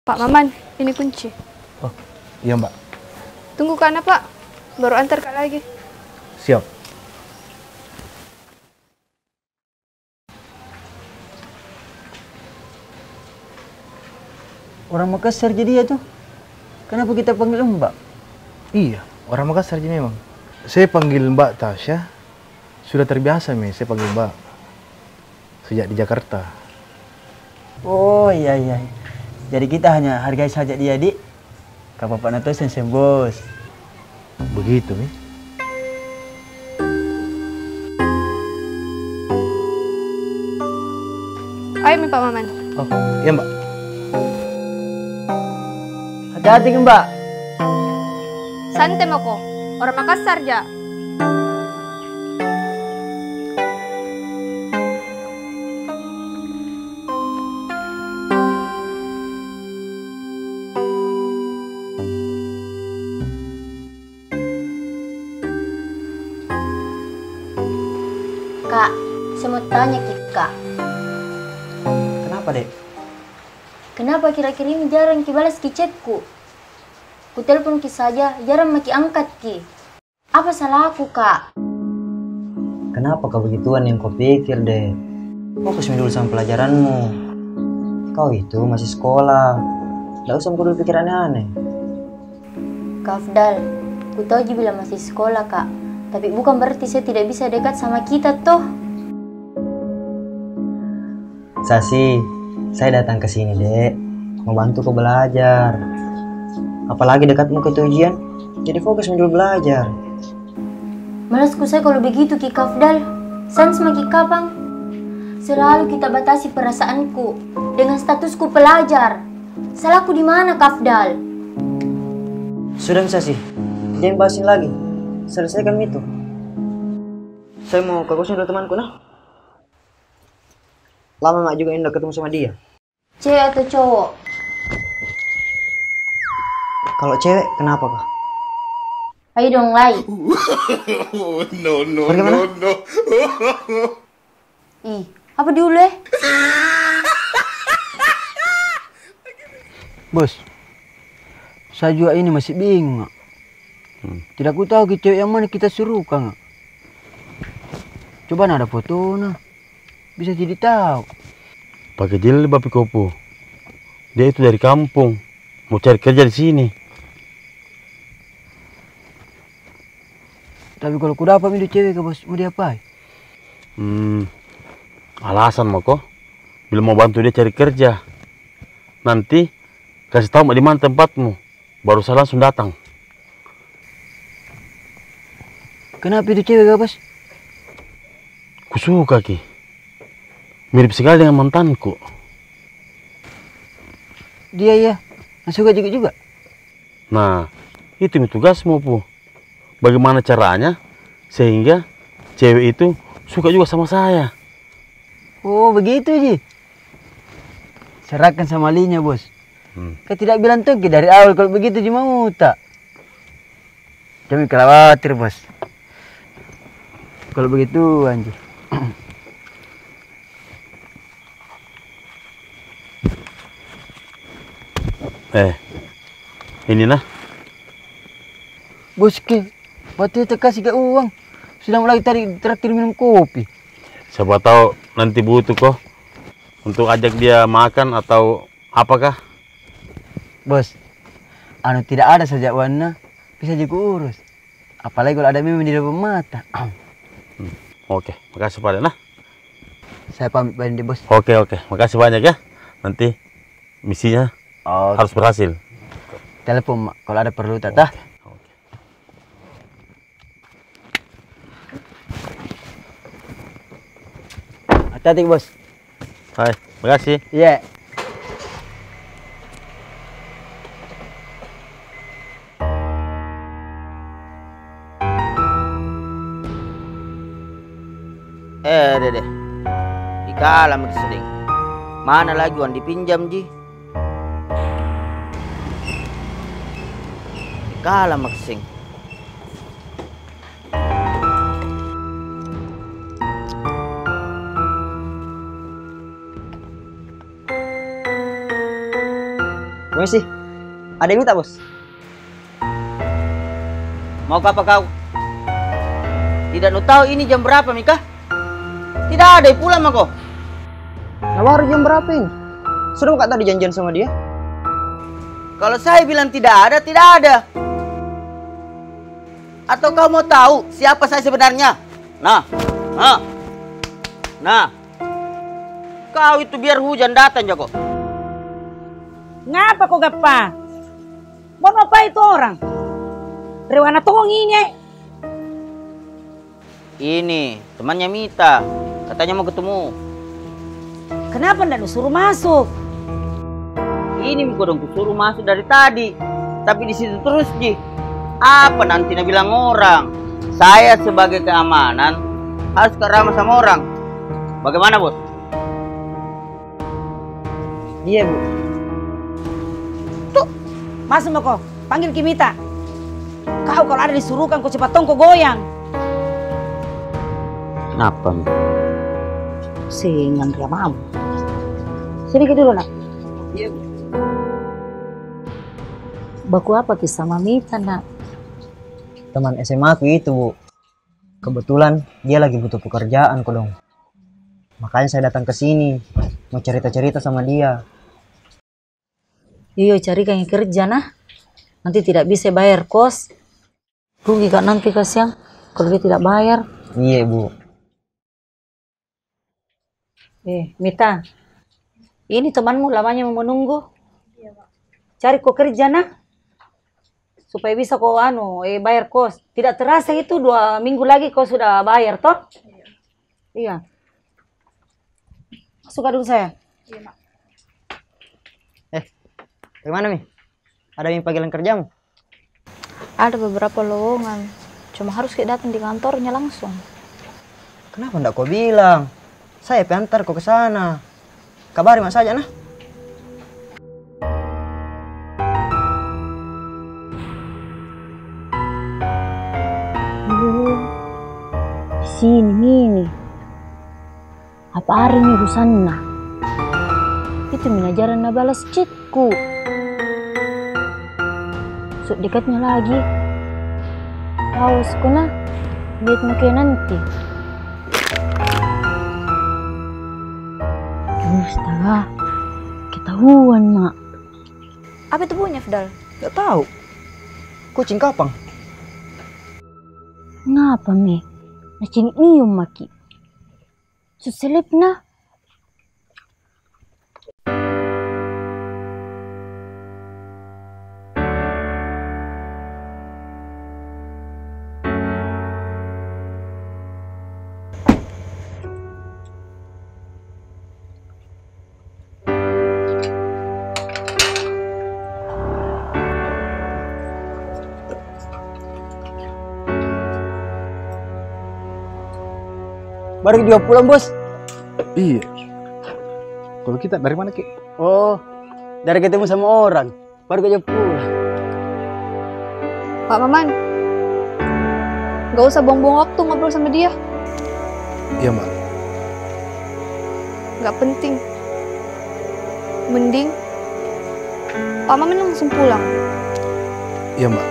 Pak Maman, ini kunci. Oh, iya, Mbak. Tunggu ka, Pak. Baru antar ka lagi. Siap. Orang Makassar ji dia tuh. Kenapa kita panggil Mbak? Iya, orang Makassar ji memang. Saya panggil Mbak Tasya, sudah terbiasa mi saya panggil Mbak sejak di Jakarta. Oh, iya, iya. Jadi kita hanya hargai saja dia, Dik. Ka bapakna to seng-seng, Bos. Begitu mi. Ayo mi, Pak Maman. Oh, iya, Mbak. Hati-hati ki, Mbak. Santai mako. Orang Makassar ja. Kak, saya mau tanya ki, Kak. Kenapa, Dek? Kenapa akhir-akhir ini jarang ki balas ki chatku? Ku telepon ki saja, jarang maki angkat ki. Apa salahku, Kak? Kenapa kau begituan yang kau pikir, Dek? Fokus mi dulu sama pelajaranmu. Kau itu masih sekolah. Ndak usah kau dulu pikir aneh-aneh. Kak Afdal, ku tahu ji bilang masih sekolah, Kak. Tapi bukan berarti saya tidak bisa dekat sama kita, toh. Sasi, saya datang ke sini, Dek, mau bantu kau belajar. Apalagi dekatmu ke tu ujian, jadi fokus mi dulu belajar. Malasku saya kalau begitu ki, Kak Afdal. Sans maki kapang. Selalu kita batasi perasaanku dengan statusku pelajar. Salahku di mana, Kak Afdal? Sudah mi, Sasi, jangan bahas ini lagi. Selesaikan mi itu. Saya mau ke kosnya dulu temanku, nah. Lama ma juga ndak ketemu sama dia. Cewek atau cowok? Kalau cewek, kenapa kah? Ayo dong, Lai. No, no, no, no. Ih, apa dulu, eh? Bos, saya juga ini masih bingung, Kak. Hmm. Tidak ku tahu ki cewek yang mana kita suruhkan, Kak. Coba na ada fotona. Bisa jadi tahu. Pakai jilbab pi ko pu. Dia itu dari kampung, mau cari kerja di sini. Tapi kalau ku dapat mi itu cewek, Kak Bos, mau diapai? Hmm, alasan mako, bilang mau bantu dia cari kerja. Nanti kasih tahu ma di mana tempatmu. Baru saya langsung datang. Kenapa itu cewek, Kak Bos? Ku suka ki. Mirip sekali dengan mantanku. Dia, iya. Na suka juga, juga. Nah, itu mi tugasmu, Pu. Bagaimana caranya sehingga cewek itu suka juga sama saya? Oh, begitu ji. Serahkan sama Linya, Bos. Hmm. Kan tidak bilang toh ki dari awal kalau begitu ji mauta. Jangan khawatir, Bos. Kalau begitu, anji. Eh, ini nah. Bos ke, waktu itu kasih ke uang. Sudah mulai tadi traktir minum kopi. Siapa tahu nanti butuh ko untuk ajak dia makan atau apakah? Bos, anu tidak ada saja uangna, bisa ji ku urus. Apalagi kalau ada memang di depan mata. Hmm, oke, makasih pada nah. Saya pamit pada di, Bos. Oke, oke, makasih banyak ya. Nanti misinya harus berhasil. Telepon ma kalau ada perlu, Tata. Oke, oke. Hati-hati, Bos. Hai, makasih. Iya. Eh, deh, deh. Dikala maki sedeng. Mana lagi uang dipinjam ji? Dikala maki seng. Permisi. Ada yang minta, Bos? Mau apa kau? Tidak nu tahu ini jam berapa mi kah? Tidak ada, pulang mako. Nah, baru jam berapa ini? Sudah maka tadi janjian sama dia? Kalau saya bilang tidak ada, tidak ada. Atau kau mau tahu siapa saya sebenarnya? Nah, nah, nah. Kau itu biar hujan datang jako. Ngapa ko gappa? Mau apa itu orang? Rewana tong ini, eh. Ini temannya Mita, katanya mau ketemu. Kenapa ndak nu suruh masuk? Ini mi kodong kusuruh masuk dari tadi, tapi di situ terus ji. Apa nanti na bilang orang? Saya sebagai keamanan harus ka ramah sama orang. Bagaimana, Bos? Iya, Bu. Tuh, masuk mako. Panggil ki Mita. Kau kalau ada disuruhkan, ko cepat tong ko goyang. Kenapa, Mi? Singan dia mau. Sini ki dulu, Nak. Iya, Bu. Baku apa ki sama Mita, Nak? Teman S M A ku itu, Bu. Kebetulan dia lagi butuh pekerjaan kodong. Makanya saya datang ke sini, mau cerita-cerita sama dia. Iyo, carikan kerja, nah. Nanti tidak bisa bayar kos. Rugi ka nanti, kasihan, kalau dia tidak bayar. Iya, Bu. Eh, Mita, ini temanmu lamanya mau menunggu. Cari ko kerja, nah, supaya bisa ko, anu, eh, bayar kos. Tidak terasa itu, dua minggu lagi ko sudah bayar, toh? Iya. Masuk ka dulu saya. Eh, dari mana, Mi? Ada mi panggilan kerjamu? Ada beberapa lowongan, cuma harus ki datang di kantornya langsung. Kenapa ndak ko bilang? Saya pi antar ko ke sana. Kabari ma saja, nah. Oh, di sini mi ini. Apa ada mi urusanna? Itu mi na jarang na balas chatku. So dekatnya lagi. Awas ko na lihat mukanya nanti. Astaga, ketahuan ma. Apa itu bunyi, Fidal? Ndak tahu. Kucing kapang. Ngapa mi? Na cini nyium maki. Su selip na. Baru juga pulang, Bos. Iya. Kalau kita dari mana ki? Oh, dari ketemu sama orang. Baru juga pulang. Pak Maman, gak usah buang-buang waktu ngobrol sama dia. Iya, Mbak. Gak penting. Mending Pak Maman langsung pulang. Iya, Mbak.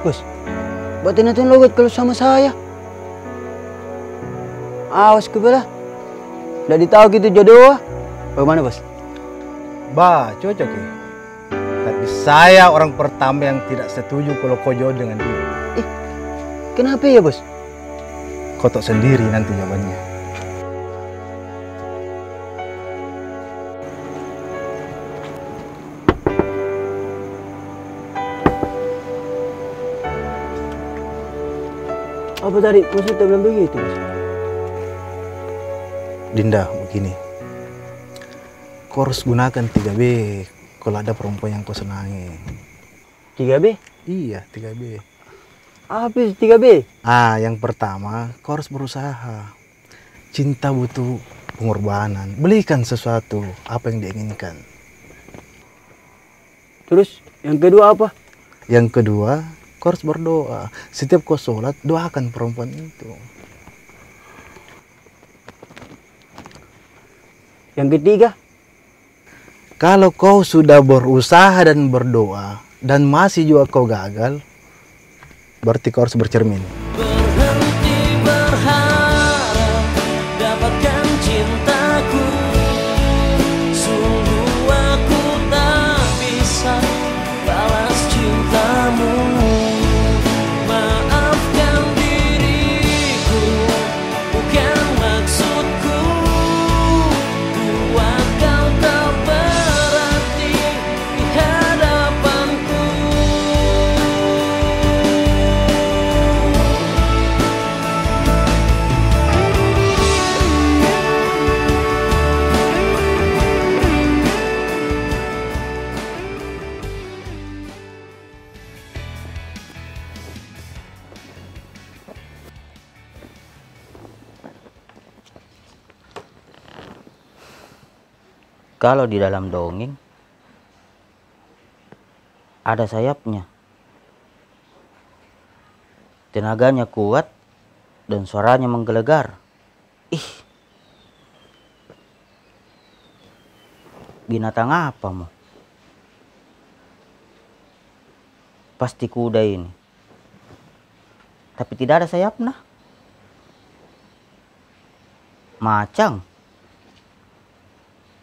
Bos, buat ini tuh logot kalau sama saya. Awas ku bela. Ndak ditau ki itu jodoh. Bagaimana, Bos? Bah, cocok ki. Tapi saya orang pertama yang tidak setuju kalau kau jodoh dengan dia. Eh, kenapa ya, Bos? Kau tahu sendiri nanti jawabannya. Apa tadi? Maksudnya bilang begitu, Bos? Dinda, begini. Kau harus gunakan tiga B kalau ada perempuan yang kau senangi. Tiga B? Iya, tiga B. Apa itu tiga B? Ah, yang pertama, kau harus berusaha. Cinta butuh pengorbanan. Belikan sesuatu apa yang diinginkan. Terus, yang kedua apa? Yang kedua, kau harus berdoa. Setiap kau sholat, doakan perempuan itu. Yang ketiga? Kalau kau sudah berusaha dan berdoa, dan masih juga kau gagal, berarti kau harus bercermin. Berhenti berharap dapatkan cintaku. Kalau di dalam dongeng, ada sayapnya. Tenaganya kuat dan suaranya menggelegar. Ih, binatang apa mo? Pasti kuda ini. Tapi tidak ada sayapna. Macan.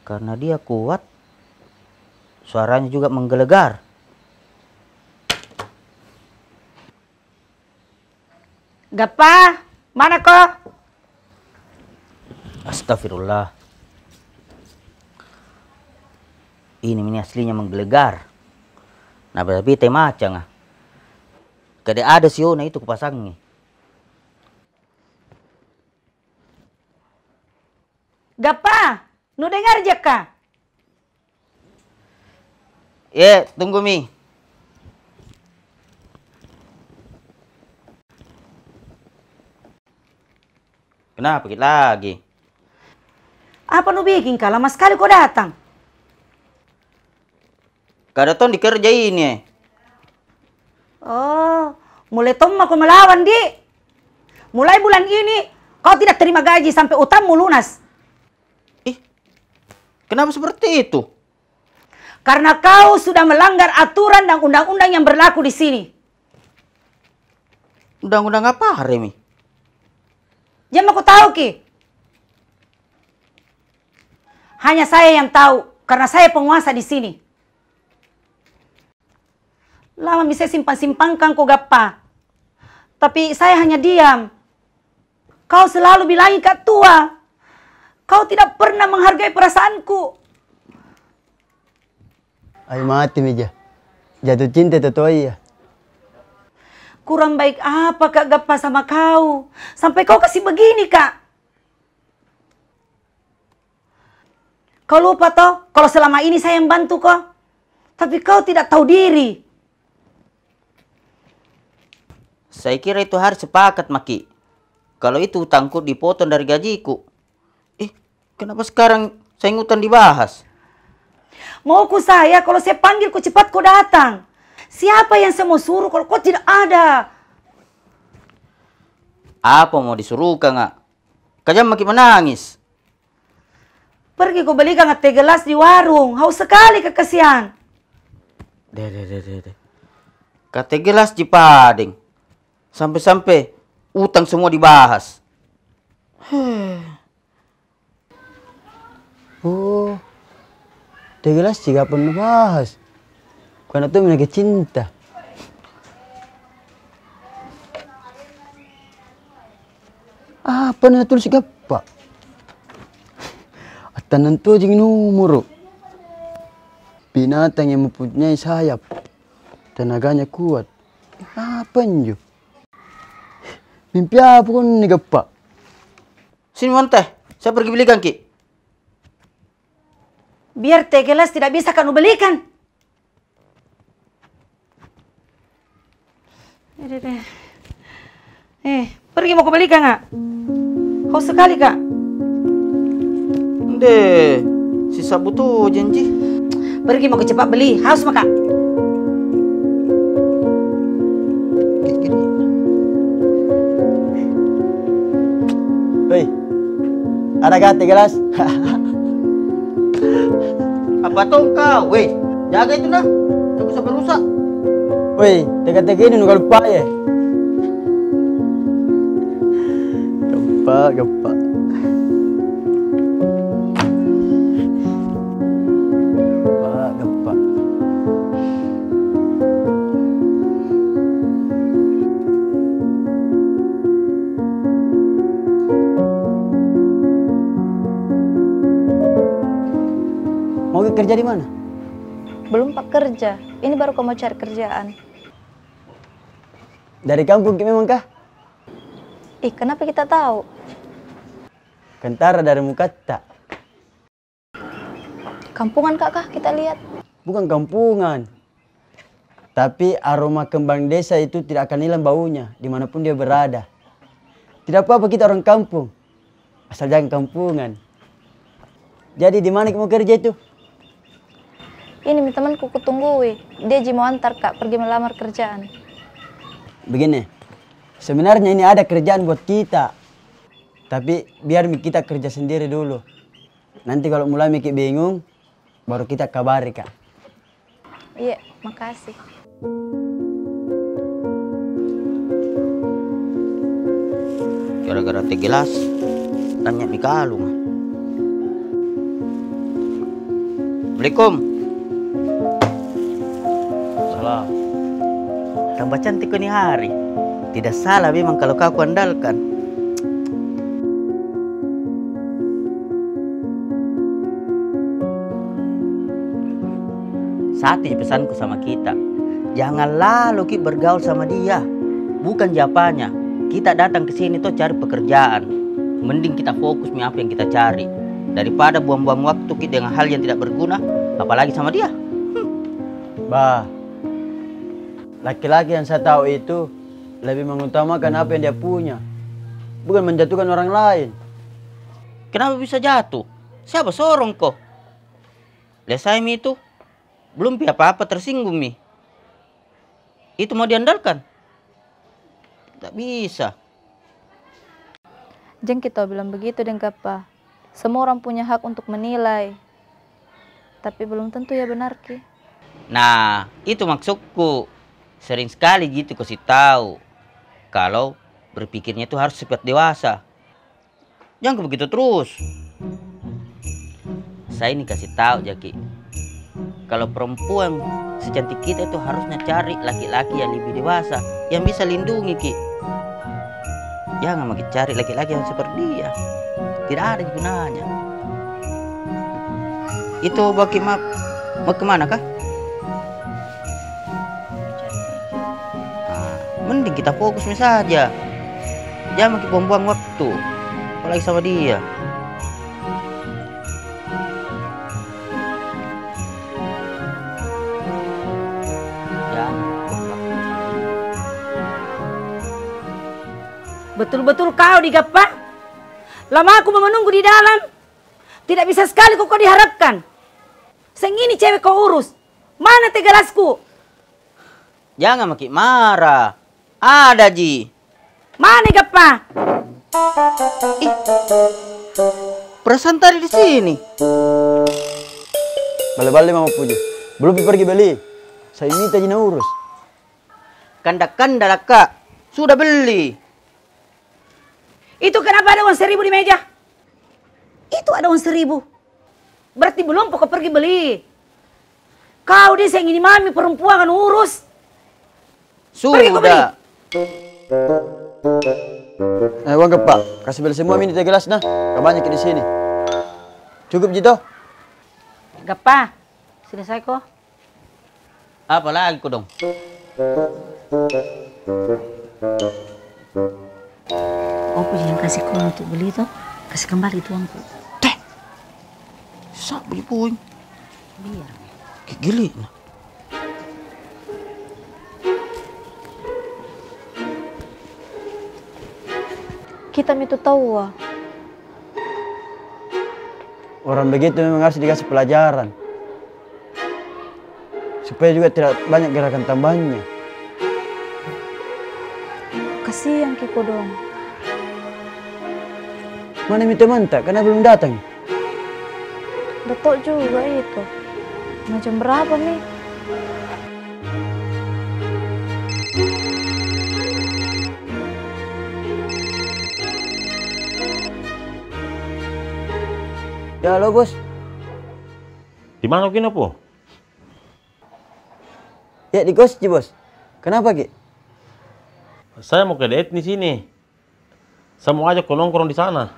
Karena dia kuat, suaranya juga menggelegar. Gappa, mana ko? Astagfirullah. Ini mi aslinya menggelegar. Nah, berarti te macang ah. Kade ada siona itu kupasangi. Gappa, nu dengar jaka? Ye, tunggu mi. Kenapa ki lagi? Apa nu bikin ka? Lama sekali ko datang. Kada tong dikerja ini eh. Oh, mulai tong mako melawan di. Mulai bulan ini kau tidak terima gaji sampai utangmu lunas. Ih, kenapa seperti itu? Karena kau sudah melanggar aturan dan undang-undang yang berlaku di sini. Undang-undang apa, Remi? Jangan kau tahu ki. Hanya saya yang tahu, karena saya penguasa di sini. Lama mi saya simpang-simpangkan ko Gappa. Tapi saya hanya diam. Kau selalu bilangi Kak Tua. Kau tidak pernah menghargai perasaanku. Ai mati mi ja. Jatuh cinta tatoa iya. Kurang baik apa Kak Gappa sama kau? Sampai kau kasih begini, Kak. Kau lupa toh, kalau selama ini saya yang bantu kau. Tapi kau tidak tahu diri. Saya kira itu hari sepakat maki. Kalau itu utangku dipotong dari gajiku. Ih, kenapa sekarang saya ngutang dibahas? Mauku saya, kalau saya panggil ko cepat ko datang. Siapa yang saya mau suruh kalau kau tidak ada? Apa mau disuruhkan, Kak? Kajang maki menangis. Pergi ko belikan teh gelas di warung. Haus sekali ka kasihan. Deh, deh, deh, deh, deh. Ka teh gelas ji padeng. Sampe-sampe utang semua dibahas. Heh. Oh, teh gelas ji kapan nu bahas? Kuana tu mina ke cinta. Apa na tulis Gappa? Atau nantu jing nomor. Binatang yang mempunyai sayap, tenaganya kuat. Apa njo? Mimpi apa ko ni Gappa? Sini, Wante, saya pergi belikan ki. Biar teh gelas tidak bisa kanu belikan. Deh, deh, deh. Eh, pergi mau ku belikan, Kak. Haus sekali, Kak. Deh, si sabu tu janji. Pergi mau ku cepat beli, haus maka. Hei, ada ka teh gelas? Apa tong kau? Weh, jaga itu nah. Jangan sampai rusak. Weh, teka-teka ini nu kalupa ya. Gempa, gempa. Gempa, gempa. Mau ki kerja di mana? Belum pak kerja. Ini baru ko mau cari kerjaan. Dari kampung ki memang kah? Ih, kenapa kita tahu? Kentara dari mukatta. Kampungan kak kah kita lihat? Bukan kampungan. Tapi aroma kembang desa itu tidak akan hilang baunya dimanapun dia berada. Tidak apa-apa kita orang kampung. Asal jangan kampungan. Jadi di mana ki mau kerja itu? Ini mi temanku kutunggui, dia ji mau antar ka pergi melamar kerjaan. Begini, sebenarnya ini ada kerjaan buat kita, tapi biar mi kita kerja sendiri dulu. Nanti kalau mulai mi ki bingung, baru kita kabari ka. Iya, makasih. Gara-gara teh gelas, tanya mi kalung. Assalamualaikum. Salam. Tambah cantik kau ni hari. Tidak salah memang kalau kau kuandalkan. Satu ji pesanku sama kita, jangan lalu ki bergaul sama dia. Bukan ji apanya, kita datang ke sini toh cari pekerjaan. Mending kita fokus mi apa yang kita cari, daripada buang-buang waktu ki dengan hal yang tidak berguna, apalagi sama dia. Hmm. Bah, laki-laki yang saya tahu itu lebih mengutamakan apa yang dia punya, bukan menjatuhkan orang lain. Kenapa bisa jatuh? Siapa sorong ko? Lesai mi itu. Belum pi apa-apa tersinggung mi. Itu mau diandalkan? Tak bisa. Jang kita bilang begitu deng Gappa. Semua orang punya hak untuk menilai. Tapi belum tentu ia benar ki. Nah, itu maksudku. Sering sekali gitu kasih tahu. Kalau berpikirnya itu harus sifat dewasa. Jangko begitu terus. Saya ini kasih tahu jaki, kalau perempuan secantik kita itu harusnya cari laki-laki yang lebih dewasa, yang bisa lindungi ki. Jangan maki cari laki-laki yang seperti dia. Tidak ada gunanya. Itu baki ma-, mau kemana kah? Ah, mending kita fokus mi saja. Jangan ki buang-buang waktu. Apalagi sama dia. Jangan buang waktu. Betul-betul kau di Gappa. Lama aku mau menunggu di dalam. Tidak bisa sekali kau, kau diharapkan. Seng ini cewek kau urus. Mana teh gelasku? Jangan maki marah. Ada ji. Mana Gappa? Ih. Perasaan tadi di sini. Bale-bale mama puji. Belum pi pergi beli. Saya minta ji na urus. Kanda-kanda lah, Kak. Sudah beli. Itu kenapa ada uang seribu di meja? Itu ada uang seribu. Berarti belum pokok pergi beli. Kau deh, saya ini mami perempuan kan urus. Pergi kau beli. Sudah. Eh, uang Gappa. Kasih beli semua mi ini teh gelas nah. Ka banyak di sini. Cukup ji toh? Gappa. Selesai ko. Apa lagi kodong? Opo ji yang kasih ko untuk beli toh, kasih kembali itu uangku. Teh. Sa beli puing. Biar. Kegili nah. Kita mi tu tahu, ah. Orang begitu memang harus dikasih pelajaran. Supaya juga tidak banyak gerakan tambahannya. Kasihan ki kodong. Mana mi temanta? Karena belum datang. Dato juga itu. Macam berapa mi? Ya, halo, Bos. Di mana kau ini, Po? Ya, di kos ji, Bos. Kenapa ki? Saya mau ke date di sini. Saya mau ajak ko nongkrong di sana.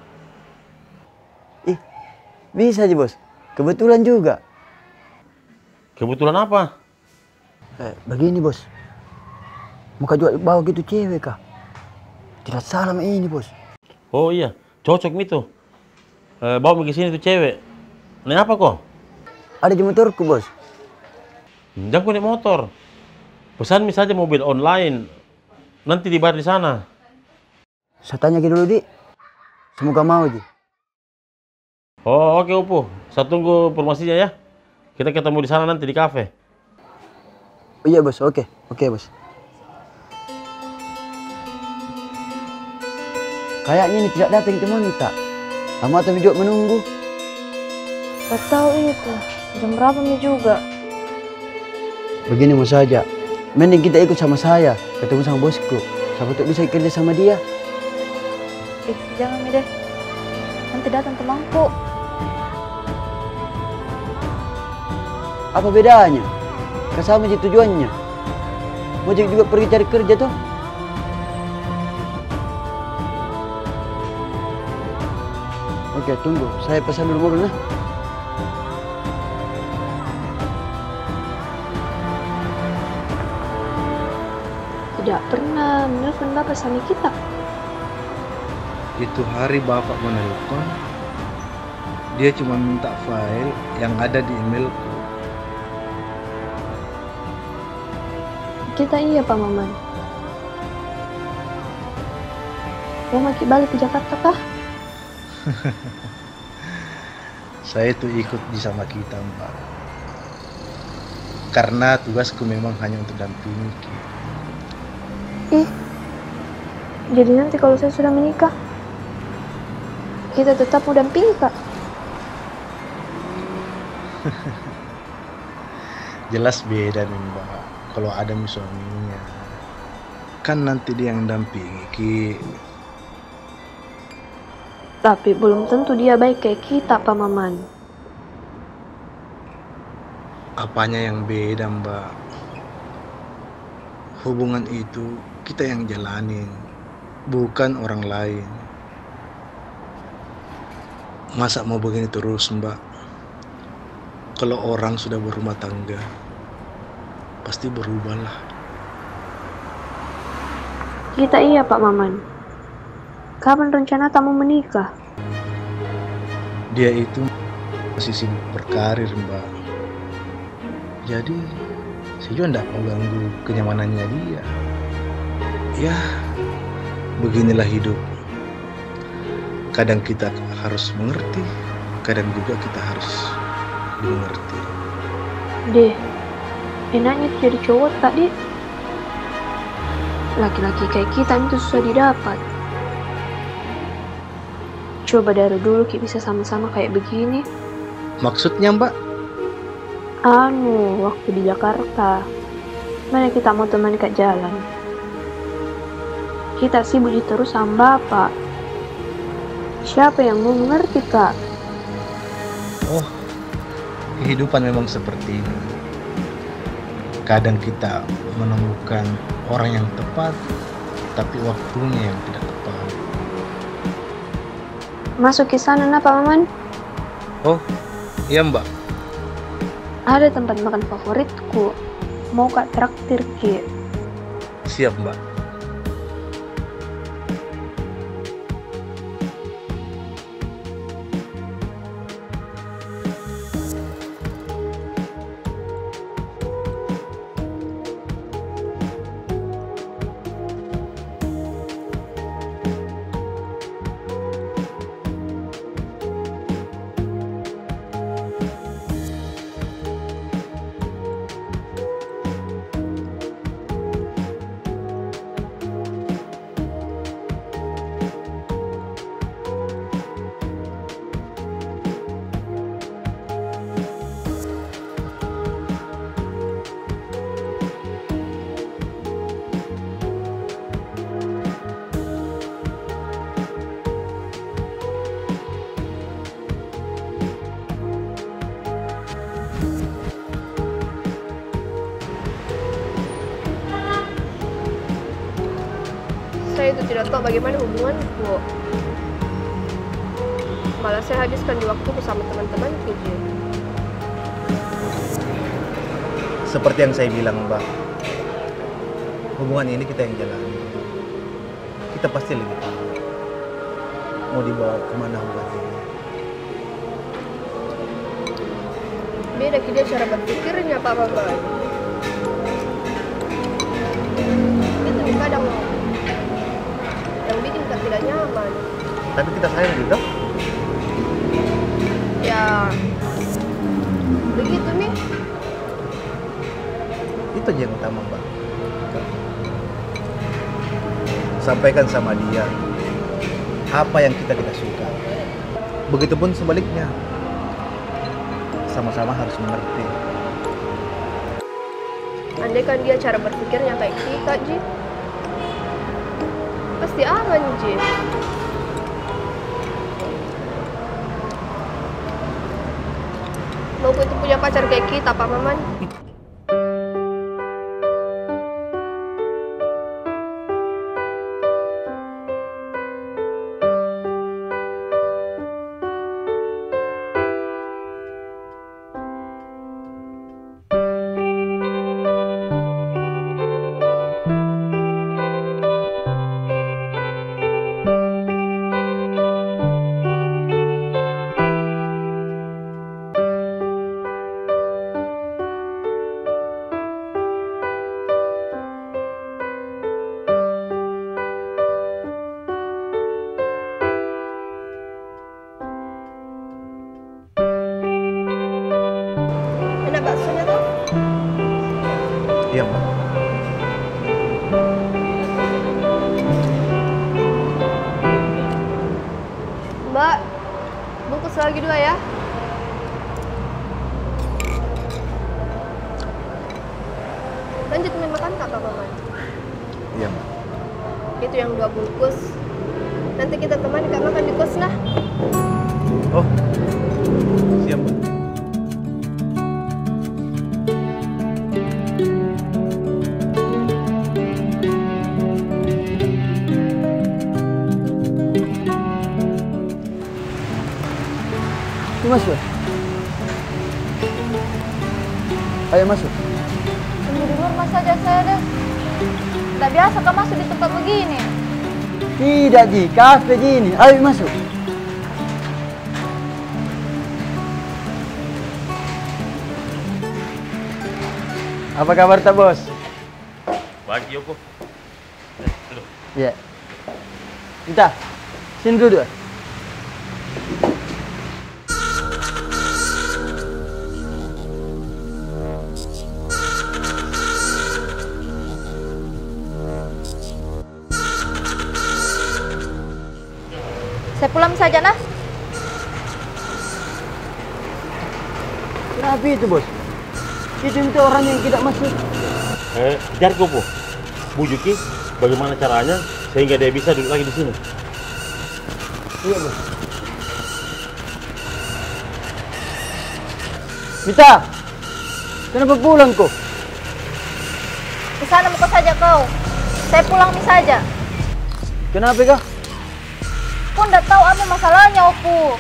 Ih, bisa ji, Bos. Kebetulan juga. Kebetulan apa? Eh, begini, Bos. Mau ka juga bawa gitu cewek kah? Tidak salah ma ini, Bos. Oh iya, cocok mi tu. Eh, bawa mi ke sini tu cewek. Naik apa ko? Ada di motorku, Bos. Jangko naik motor. Pesan mi saja mobil online. Nanti dibayar di sana. Saya tanya ki dulu, Dik. Semoga mau ji. Oh, oke, Upu. Saya tunggu informasinya, ya. Kita ketemu di sana nanti di kafe. Oh iya, Bos. Oke, oke, Bos. Kayaknya ini tidak datang temannya, tak? Lama tu mi juga menunggu. Tak tahu itu. Jam berapa mi juga? Begini mau saja. Mending kita ikut sama saya, ketemu sama bosku. Siapa tahu bisa kerja sama dia. Ih, jangan mi deh. Nanti datang temanku. Apa bedanya? Kan sama ji tujuannya. Mau ji juga pergi cari kerja toh. Oke, tunggu. Saya pesan dulu mobil, nah. Tidak pernah menelpon Bapak sama kita. Itu hari Bapak menelpon, dia cuma minta file yang ada di emailku. Kita iya, Pak Maman. Mau maki balik ke Jakarta kah? Saya itu ikut di sama kita, Mbak. Karena tugasku memang hanya untuk dampingi ki. Ih, jadi nanti kalau saya sudah menikah, kita tetap mau dampingi, Kak? Jelas beda mi, Mbak, kalau ada mi suaminya. Kan nanti dia yang dampingi ki. Tapi belum tentu dia baik kayak kita, Pak Maman. Apanya yang beda, Mbak? Hubungan itu kita yang jalanin, bukan orang lain. Masa mau begini terus, Mbak? Kalau orang sudah berumah tangga, pasti berubahlah. Kita iya, Pak Maman. Kapan rencana ta mau menikah? Dia itu masih sibuk berkarir, Mbak. Jadi, saya juga ndak mau ganggu kenyamanannya dia. Ya, beginilah hidup. Kadang kita harus mengerti, kadang juga kita harus dimengerti. Deh, enaknya tuh jadi cowok, tak, Dek? Laki-laki kayak kita itu susah didapat. Coba dari dulu ki bisa sama-sama kayak begini. Maksudnya, Mbak? Anu, waktu di Jakarta, mana kita mau temani ka jalan? Kita sibuk ji terus sama Bapak. Siapa yang mau mengerti ka? Oh, kehidupan memang seperti ini. Kadang kita menemukan orang yang tepat, tapi waktunya yang tidak tepat. Masuk ke sana, nah, Pak Maman. Oh, iya, Mbak. Ada tempat makan favoritku. Mau ka traktir ki? Siap, Mbak. Saya itu tidak tahu bagaimana hubunganku. Malah saya habiskan di waktuku sama teman-temanku ji. Seperti yang saya bilang, Mbak, hubungan ini kita yang jalani. Kita pasti lagi tahu mau dibawa kemana hubungan ini. Beda ki dia cara berpikirnya, Pak Maman. Itu kadang yang bikin kita tidak nyaman. Tapi kita sayang juga. Ya, begitu mi. Saja yang utama, Mbak. Sampaikan sama dia apa yang kita tidak suka. Begitupun sebaliknya, sama-sama harus mengerti. Andaikan dia cara berpikirnya kayak kita ji, pasti aman ji. Mau ku itu punya pacar kayak kita, Pak Maman. Enak baksonya toh? Iya, Mbak. Mbak, bungkus lagi dua ya. Lanjut main makan tak, Pak Maman? Iya, Mbak. Itu yang dua bungkus. Nanti kita temani Kak makan di kos nah. Oh, siap, Mbak. Ini masuk. Ayo masuk. Tunggu di luar mas saja saya deh. Ndak biasa kau masuk di tempat begini. Tidak ji, kafe ji ini. Ayo masuk. Apa kabar tak, Bos? Baik, Joko. Eh, duduk. Iya. Minta. Sini duduk. Saya pulang saja nah. Kenapa itu, Bos? Itu minta orang yang tidak masuk. Eh, jar ko, Po. Bujuki, bagaimana caranya sehingga dia bisa duduk lagi di sini? Iya, Bos. Mita, kenapa pulang ko? Ke sana muka saja kau. Saya pulang mi saja. Kenapa kah? Ko ndak tahu apa masalahnya, Opu.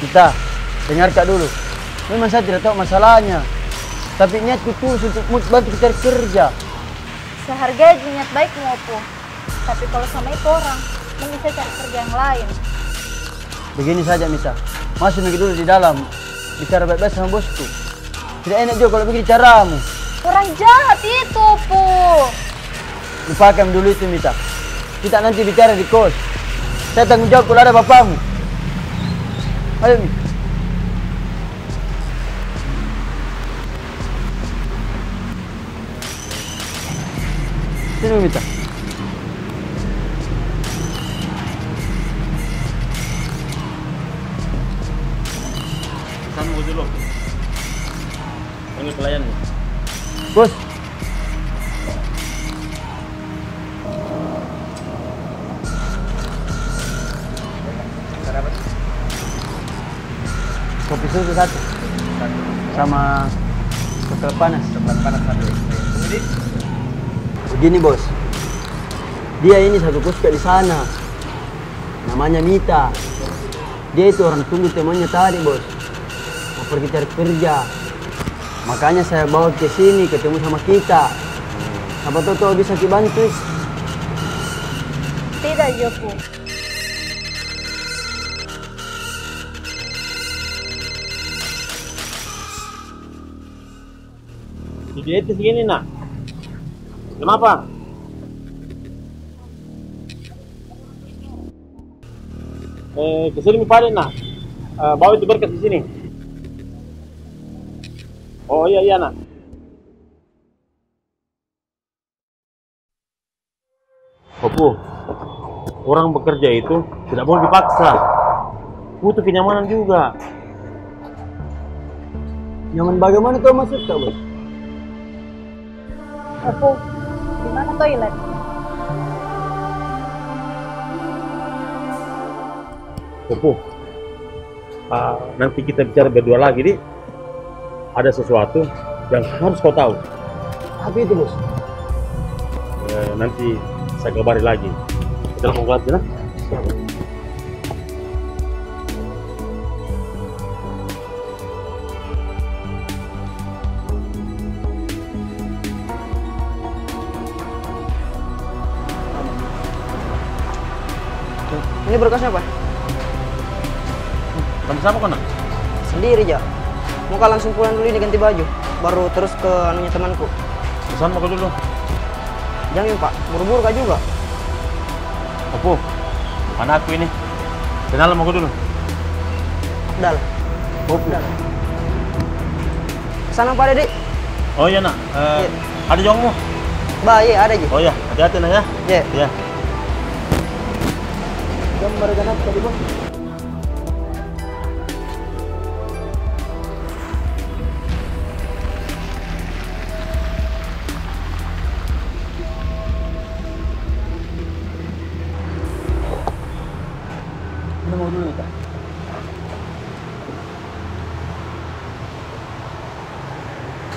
Mita, dengar kak dulu. Memang saya tidak tahu masalahnya. Tapi niatku tulus untuk mut bantu kita kerja. Saya hargai ji niat baikmu, Opu. Tapi kalau sama itu orang, mending saya cari kerja yang lain. Begini saja, Mita. Masuk lagi dulu di dalam. Bicara baik-baik sama bosku. Tidak enak juga kalau begini caramu. Orang jahat itu, Opu. Lupakan dulu itu, Mita. Kita nanti bicara di kos. Saya tanggung jawab kalau ada bapamu. Ayo, Mi. Sini, Mita. Pesanmu dulu. Panggil pelayan. Bos. Kopi susu satu. Satu. Sama coklat panas. Coklat panas satu. Begini, Bos. Dia ini satu kos di sana. Namanya Mita. Dia itu orang tunggu temannya tadi, Bos. Mau pergi cari kerja. Makanya saya bawa ke sini ketemu sama kita. Siapa tahu, tahu bisa ki bantu. Tidak, Joko. Jadi etis gini, Nak. Kenapa? Eh, ke sini mi pale, Nak. Eh, bawa itu berkas di sini. Oh, iya, iya, Nak. Puh, orang bekerja itu tidak boleh dipaksa. Butuh kenyamanan juga. Nyaman bagaimana tuh maksud kau, Bos? Opo, di mana toilet? Opo, ah, nanti kita bicara berdua lagi, di. Ada sesuatu yang harus kau tahu. Apa itu, Bos? Eh, nanti saya kabari lagi. Kita langsung kelas, ya, nah? Ini berkasnya, Pak. Sama siapa kau, nak? Sendiri ja. Mau ka langsung pulang dulu ini ganti baju, baru terus ke anunya temanku. Pesan mau kau dulu. Jangan, Pak. Buru-buru ka juga. Opo, anakku ini. Kenal mau kau dulu. Dal. Opo. Dal. Sana, Pak Dedi. Oh iya, nak. Eh, iya. Ada jongmu? Ba, iya, ada ji. Oh iya, hati-hati, nak, ya. Iya. Iya. Gambar ganap tadi, Bos. Ini mau dulu, Kak.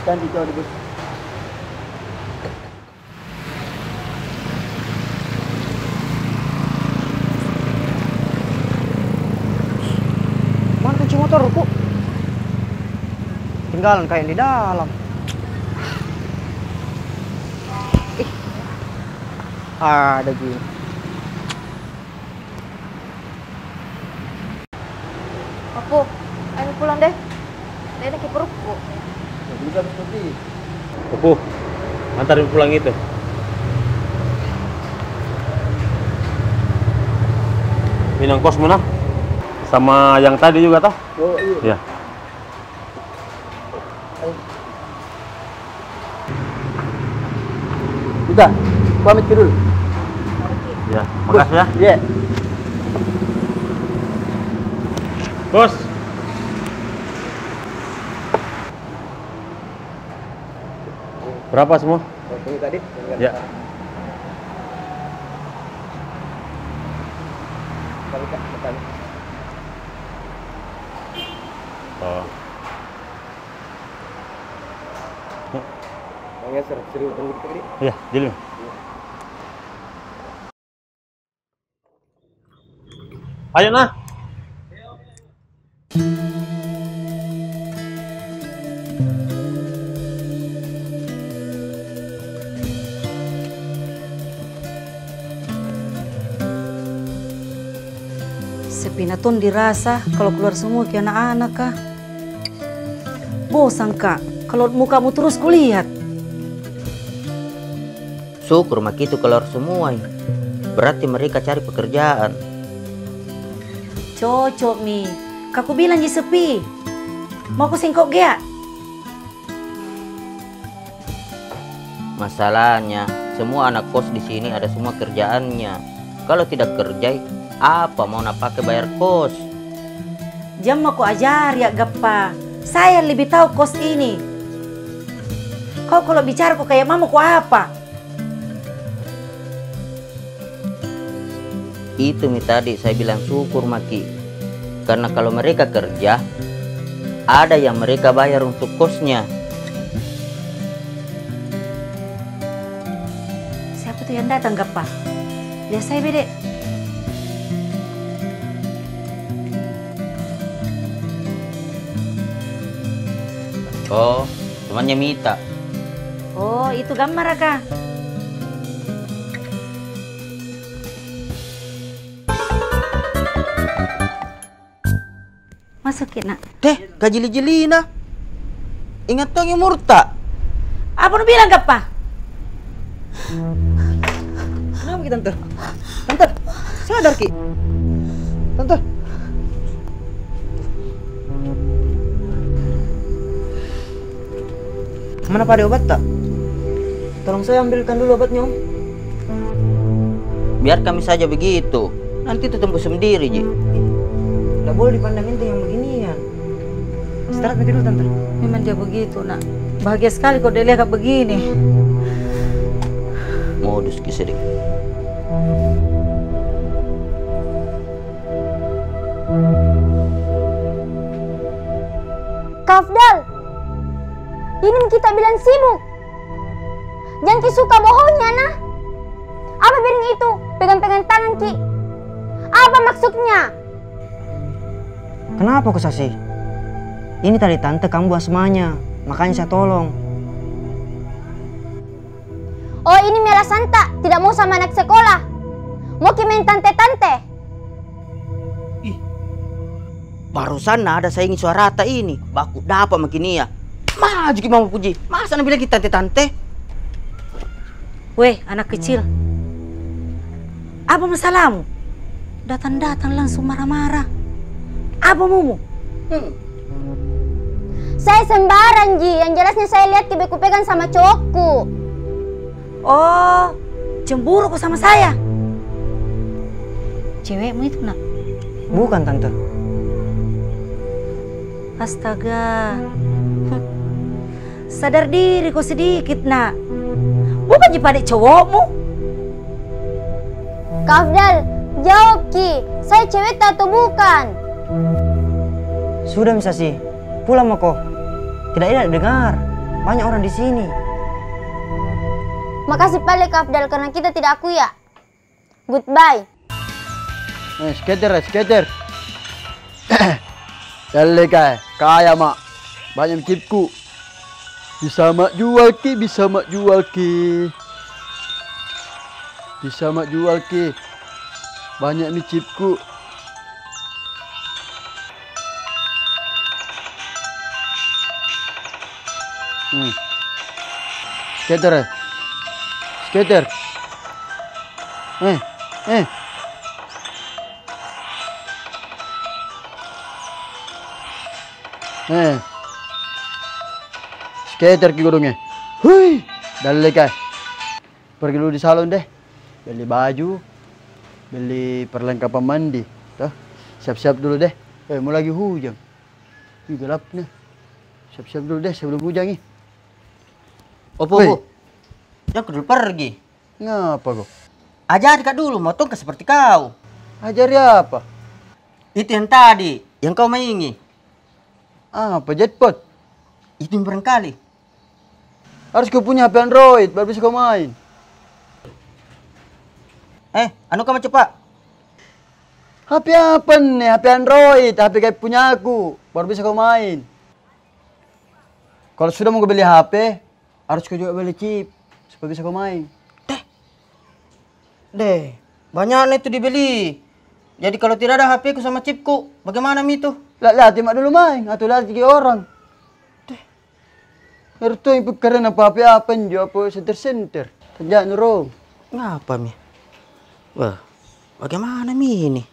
Cantik kau di bus. Mana kunci motorku? Ketinggalan kayak di dalam. Ih. Ada ji. Opo, ayo pulang deh. Ndak enak ki perutku. Ya, bisa seperti. Opo, antar pulang itu. Minang kosmu, nah. Sama yang tadi juga, toh? Oh, iya. Iya. Udah, pamit ki dulu. Ya, makasih ya. Iya. Bos. Berapa semua? Ini tadi. Ya. Oh. Bang Yasir, serius tunggu dikit lagi. Iya, jadi. Ayo, nah. Sepi na tong dirasa kalau keluar semua ki anak-anak ka. Bosan ka kalau mukamu terus kulihat. Syukur maki itu keluar semua i. Berarti mereka cari pekerjaan. Cocok mi. Ka kubilang ji sepi. Mau kusengkok gea? Masalahnya, semua anak kos di sini ada semua kerjaannya. Kalau tidak kerja i, apa mau napake bayar kos? Jang mako ajari a Gappa. Saya lebih tahu kos ini. Kau kalau bicara ko kayak mama ko apa? Itu mi tadi saya bilang syukur maki. Karena kalau mereka kerja, ada yang mereka bayar untuk kosnya. Siapa tuh yang datang, Gappa? Lihat saya, Bede. Oh, temannya Mita. Oh, itu gambar, Aka. Masuk ki, Nak. Teh, kajili-jilina. Ingat tong umurta. Apa nu bilang, Gappa? Kenapa ki, Tante? Tante, sadar ki. Tante. Mana pada obatta? Tolong saya ambilkan dulu obatnya, Om. Biar kami saja begitu. Nanti itu tembuh sendiri ji. Ndak boleh dipandang enteng yang beginian. Istirahat maki dulu, Tante. Memang dia begitu, Nak. Bahagia sekali kalau dia lihat begini. Modus ki sedih. Kak Afdal, ini kita bilang sibuk. Jangan ki suka bohongnya, nah. Apa biring itu? Pegang-pegang tangan ki. Apa maksudnya? Kenapa ko Sasi? Ini tadi tante kamu buat semuanya, makanya saya tolong. Oh, ini mi alasanta tidak mau sama anak sekolah. Mau ki main tante-tante. Ih, barusan ada saya ingi suarata ini, baku dapat maki nia. Maju ki mama puji, masa na bilang ki tante-tante? Weh, anak kecil. Apa masalahmu? Datang-datang langsung marah-marah. Apa maumu? Hmm. Saya sembarang ji, yang jelasnya saya lihat ki be ku pegang sama cowokku. Oh, cemburu ko sama saya? Cewekmu itu, Nak? Bukan, Tante. Astaga. Sadar diri ko sedikit, Nak. Bukan ji pada cowokmu? Kak Afdal, jawab ki. Saya cewekta atau bukan? Sudah mi Sasi, pulang mako. Tidak enak dengar. Banyak orang di sini. Makasih pale Kak Afdal karena kita tidak akui ya. Goodbye. Eh, skater, skater. Dalle ka, kaya ma. Banyak mi chipku. Bisa ma jual ki, bisa ma jual ki. Bisa ma jual ki. Banyak mi chipku. Hmm. Skater, eh. Skater. Eh, eh. Eh. Skater ki kodong, eh. Hui, dalle ka. Pergi dulu di salon deh. Beli baju, beli perlengkapan mandi, toh. Siap-siap dulu deh. Eh, mau lagi hujan. Ih, gelap nih. Siap-siap dulu deh sebelum hujan, ih. Opo, woi. Opo. Jangan dulu pergi. Ngapa ko? Ajari ka dulu, mau tong ka seperti kau. Ajari apa? Itu yang tadi, yang kau maingi. Apa, jackpot? Itu yang barangkali. Harus ko punya H P Android, baru bisa ko main. Eh, anu ka ma cepat. H P apa nih? H P Android, H P kayak punyaku, baru bisa ko main. Kalau sudah mau ko beli H P, harus ko juga beli chip, supaya bisa ko main. Deh. Deh, banyaknya itu dibeli. Jadi kalau tidak ada H P ku sama chipku, bagaimana mi itu? La-, latih ma dulu main, atau latih orang. Deh. Ngerti itu karena apa H P apa njo, apa senter-senter. Kerjaan orang. Ngapa mi? Wah, bagaimana mi ini?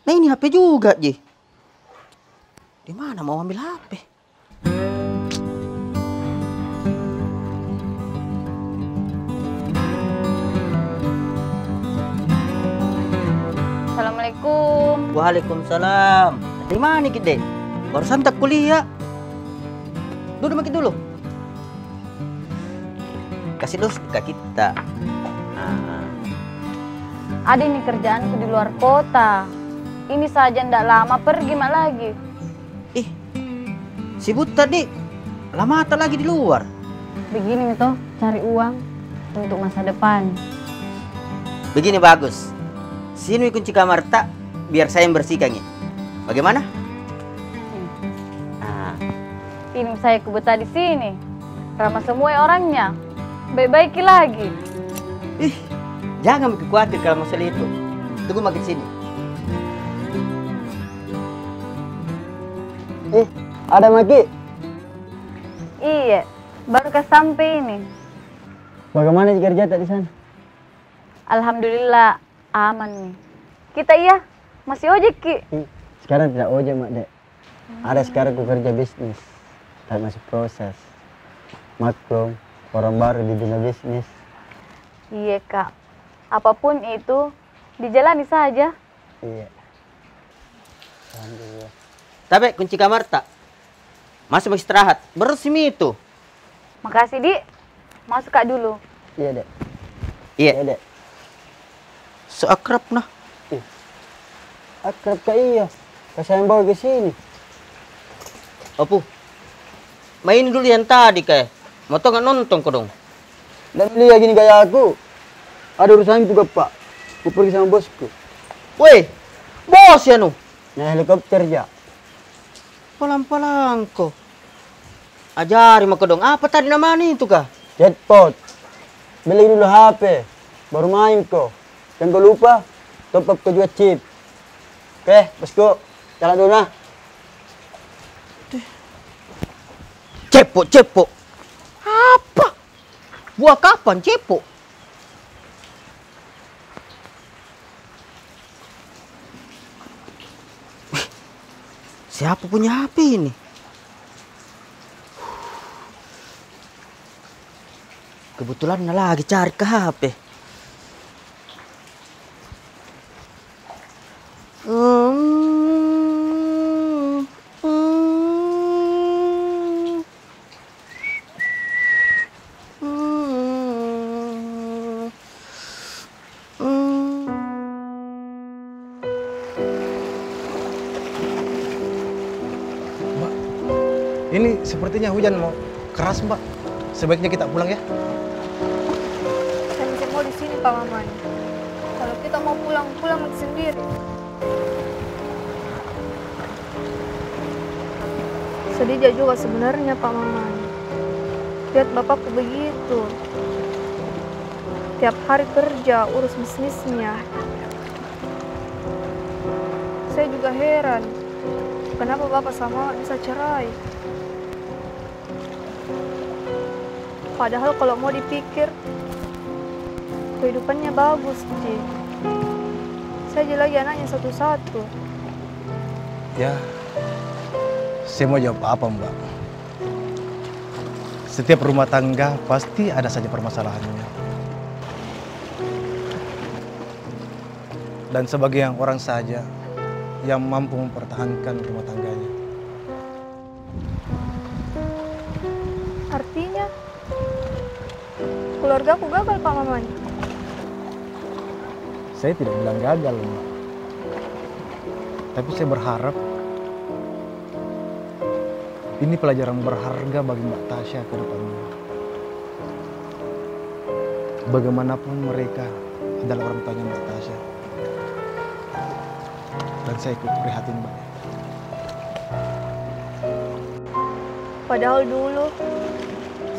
Nah, ini H P juga ji. Di mana mau ambil H P? Assalamualaikum. Waalaikumsalam. Dari mana ki, Dek? Barusan tak kuliah. Duduk maki dulu. Kasih dos ka kita. Ah. Ada ini kerjaanku di luar kota. Ini saja ndak lama pergi ma lagi. Ih, sibuk tadi. Lama tak lagi di luar. Begini mi toh, cari uang untuk masa depan. Begini bagus. Sini kunci kamar tak, biar saya yang bersihkan ini. Bagaimana? Hmm. Ah. Ini saya kubetah di sini. Ramah semua orangnya. Baik-baik lagi. Ih, jangan maki khawatir kalau masalah itu. Tunggu maki sini. Eh, ada maki? Iya, baru ka sampai ini. Bagaimana kerja tak di sana? Alhamdulillah, aman nih. Kita iya, masih ojek ki. Ih, sekarang tidak ojek, Mak, Dek. Ada sekarang ku kerja bisnis, tapi masih proses. Maklum, orang baru di dunia bisnis. Iya, Kak. Apapun itu, dijalani saja. Iya. Alhamdulillah. Tabe, kunci kamarta. Masuk, mau istirahat. Bersih mi itu. Makasih, Dik. Masuk ka dulu. Iya, Dek. Iya. Iya, Dek. So akrab nah. Ih. Akrab ka iya. Ka saya bawa ke sini. Apu. Main dulu yang tadi ka. Mau tong nonton kodong. Dan lihat gini gayaku. Ada urusanku ka, Pak. Ku pergi sama bosku. Weh, bos ya nu. Naik helikopter ja. Palang-palang ko. Ajari mako dong. Apa tadi namanya itu ka? Jackpot. Beli dulu H P, baru main ko. Jangan ko lupa, top up ko juga chip. Oke, bosku. Jalan dulu nah. Cepo, cepo. Apa? Buah kapan cepo? Wih, siapa punya H P ini? Kebetulan na lagi cari ke H P. Hmm, hmm. Hmm. Hmm. Mbak, ini sepertinya hujan mau keras, Mbak. Sebaiknya kita pulang, ya. Saya masih mau di sini, Pak Maman. Kalau kita mau pulang, pulang sendiri. Sedih ja juga sebenarnya, Pak Maman. Lihat bapakku begitu. Tiap hari kerja, urus bisnisnya. Saya juga heran, kenapa bapak sama mama bisa cerai? Padahal kalau mau dipikir, kehidupannya bagus ji. Saya ji lagi anaknya satu-satu. Ya, saya mau jawab apa, Mbak? Setiap rumah tangga pasti ada saja permasalahannya. Dan sebagian orang saja yang mampu mempertahankan rumah tangganya. Artinya, keluargaku gagal, Pak Maman? Saya tidak bilang gagal, Mbak. Tapi saya berharap ini pelajaran berharga bagi Mbak Tasya ke depannya. Bagaimanapun mereka adalah orang tuanya Mbak Tasya. Dan saya ikut prihatin, Mbak. Padahal dulu,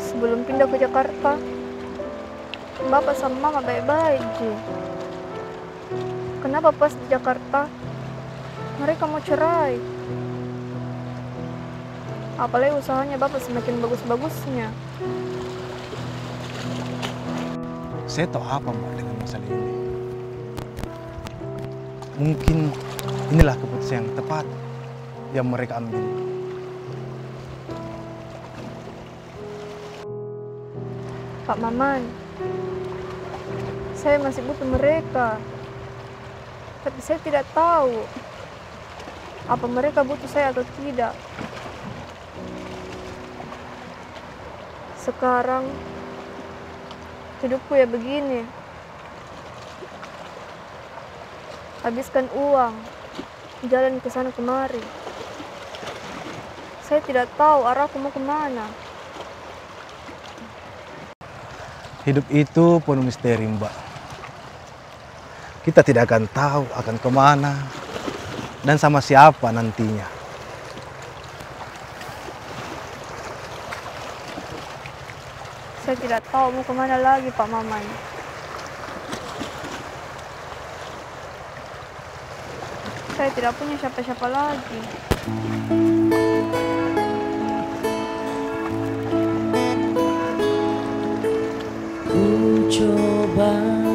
sebelum pindah ke Jakarta, Bapak sama Mama baik-baik ji. Kenapa pas di Jakarta, mereka mau cerai? Apalagi usahanya Bapak semakin bagus-bagusnya. Saya tahu apa, Mbak, dengan masalah ini. Mungkin inilah keputusan yang tepat yang mereka ambil. Pak Maman, saya masih butuh mereka. Tapi saya tidak tahu apa mereka butuh saya atau tidak. Sekarang hidupku ya begini. Habiskan uang, jalan ke sana kemari. Saya tidak tahu arahku mau kemana. Hidup itu penuh misteri, Mbak. Kita tidak akan tahu akan kemana dan sama siapa nantinya. Saya tidak tahu mau kemana lagi, Pak Maman. Saya tidak punya siapa-siapa lagi.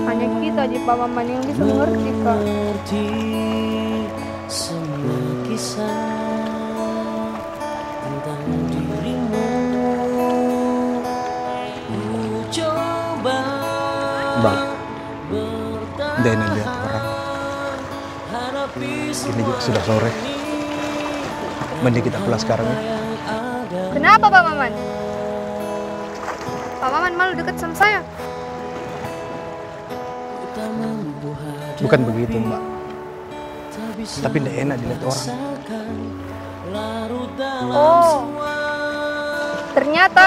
Hanya kita ji, Pak Maman, yang bisa mengerti, Kak. Mbak, Nda enak lihat orang. Ini juga sudah sore. Mending kita pulang sekarang, ya. Kenapa, Pak Maman? Pak Maman malu dekat sama saya? Bukan begitu, Mbak. Tapi nda enak dilihat orang. Oh, ternyata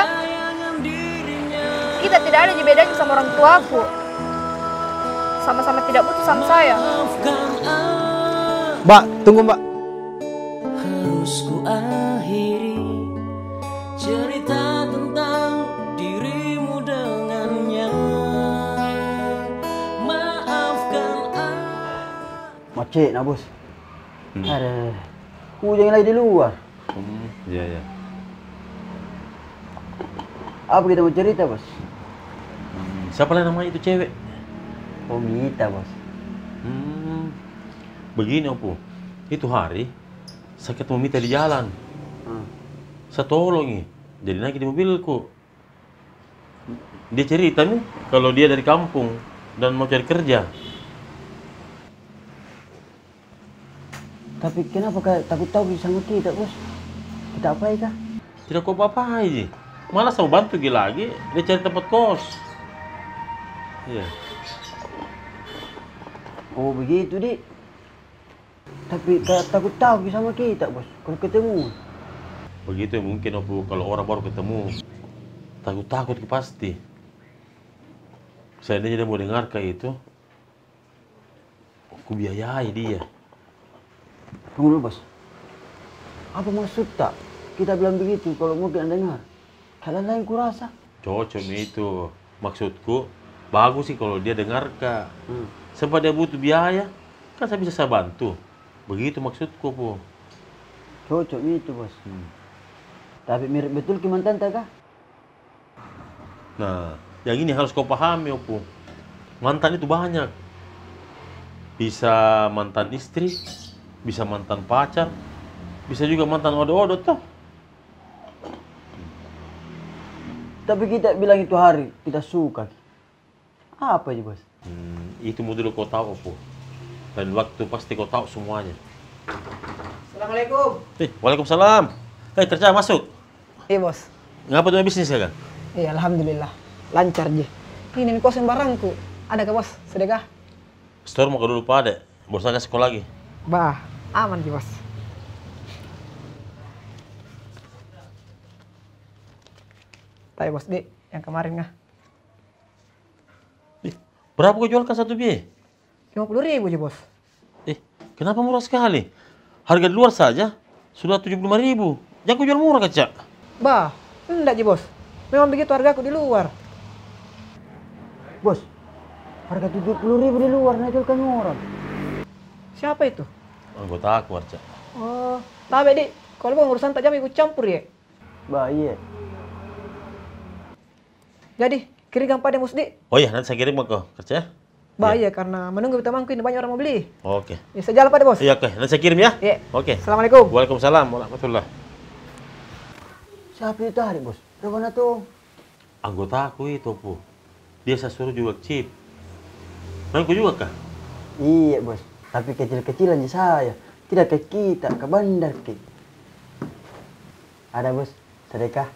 kita tidak ada ji bedanya sama orang tuaku. Sama-sama tidak butuh sama saya. Mbak, tunggu, Mbak. Harus ku akhiri cerita tentang dirimu dengannya. Maafkan aku. Macet na, Bos. Hmm. Ada hujan lagi di luar. Hmm, iya, iya. Apa kita mau cerita, Bos? Hmm, siapa lah nama itu cewek? Oh, Mita, Bos. Hmm, begini, Opo. Itu hari, saya ketemu Mita di jalan. Hmm. Saya tolongi. Jadi naik di mobilku. Dia cerita mi kalau dia dari kampung dan mau cari kerja. Tapi kenapa kayak takut-takut sama kita, Bos? Kita apai kah? Tidak ko apa-apai ji. Malah saya mau bantu ki lagi, dia cari tempat kos. Iya. Oh, begitu, Dik. Tapi kayak takut-takut sama kita, Bos, kalau ketemu. Begitu mungkin, Opo, kalau orang baru ketemu, takut-takut ki pasti. Seandainya dia mau dengar kayak itu, ku biayai dia. Tunggu dulu, Bos. Apa maksud tak kita bilang begitu kalau mungkin ada dengar? Kalau lain kurasa. Cocok mi itu. Maksudku, bagus sih kalau dia dengar ka. Hmm. Sebab dia butuh biaya, kan saya bisa saya bantu. Begitu maksudku, Opo. Cocok mi itu, Bos. Hmm. Tapi mirip betul ki mantanta kah? Nah, yang ini harus kau pahami, Opo. Mantan itu banyak. Bisa mantan istri, bisa mantan pacar, bisa juga mantan odot-odot, toh. Tapi kita bilang itu hari, kita suka ki. Apa ji, Bos? Hmm, itu mau dulu kau tahu, Opo. Lain waktu pasti kau tahu semuanya. Assalamualaikum. Eh, waalaikumsalam. Eh, kerja masuk? Iya, Bos. Ngapa tu bisnis ya, kan? Iya, alhamdulillah. Lancar ji. Ini mi kosong barangku. Ada kah, Bos? Sedekah? Store mau ke dulu pada. Bos, saya kasih kau lagi. Bah, aman ji, Bos. Tapi, Bos, di yang kemarin kah? Ih, berapa kau jual kan satu bie? Lima puluh ribu ji, Bos. Eh, kenapa murah sekali? Harga di luar saja sudah tujuh puluh lima ribu. Jangan kau jual murah, kaca. Bah, ndak ji, Bos. Memang begitu hargaku di luar. Bos, harga tujuh puluh ribu di luar, na jual kami orang. Siapa itu? Anggota aku, Arca. Oh, tabe, di. Kalau bukan urusan tak jam ikut campur, ya? Bah, iya. Jadi, kirimkan pada Musdi. Oh iya, nanti saya kirim ke kerja. Bah, iya, karena menunggu temanku ini banyak orang mau beli. Oke. Ya, saya jalan pada, Bos. Iya, oke. Nanti saya kirim ya. Iya. Oke. Assalamualaikum. Waalaikumsalam warahmatullah. Siapa itu tadi, Bos? Rupanya tuh. Anggotaku itu, Pu. Dia saya suruh juga chip. Mau ikut juga kah? Iya, Bos. Tapi kecil-kecilan ji saya. Tidak kayak kita, ke bandar ki. Ada, Bos. Sedekah.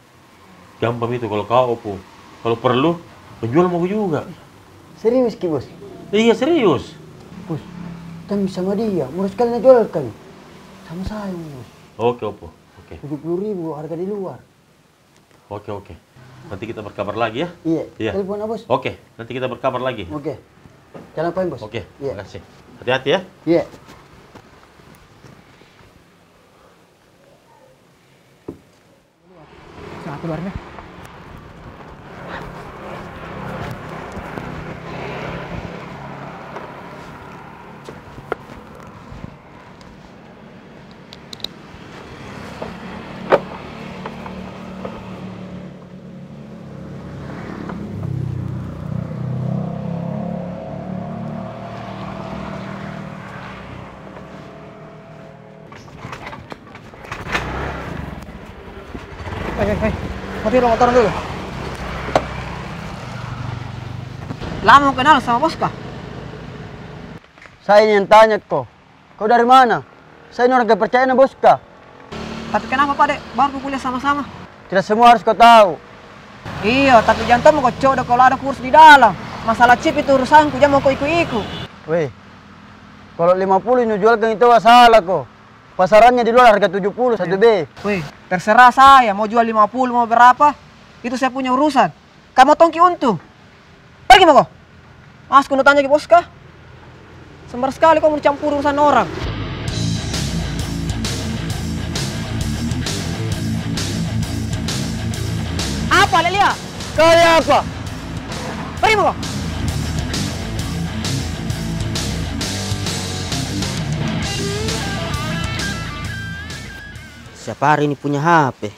Gampang itu kalau kau, Opo. Kalau perlu, menjual mau juga. Serius ki, Bos? Iya, serius. Bos, tang sama dia. Murah sekali na jual kali. Sama saya, Bos. Oke, Opo. Oke. Tujuh puluh ribu harga di luar. Oke, oke. Nanti kita berkabar lagi ya. Iya. Iya. Telepon, Bos. Oke, nanti kita berkabar lagi. Oke. Jalan apa, Bos? Oke, iya. Makasih. Hati-hati ya. Iya. Nah, keluarnya. Hei, hei, hei. Mati dulu motor dulu. Lama kenal sama bos kah? Saya ini yang tanya ko. Kau dari mana? Saya ini orang kepercayaan bos ka. Tapi kenapa, Pak, Dek? Baru kuliah sama-sama. Tidak semua harus kau tahu. Iya, tapi jangan tau mau kau cok dah kalau ada kursi di dalam. Masalah chip itu urusanku, jangan mau kau iku-iku. Weh, kalau lima puluh ini jual kan itu salah ko. Pasarannya di luar harga tujuh puluh, satu B. Weh, terserah saya mau jual lima puluh, mau berapa, itu saya punya urusan. Kamu tongki untung. Pergi mako. Mas, kuno tanya ki bos kah? Sembar sekali kau mau campur urusan orang. Apa, Lelia? Kaya apa? Pergi mako. Siapa hari ini punya H P?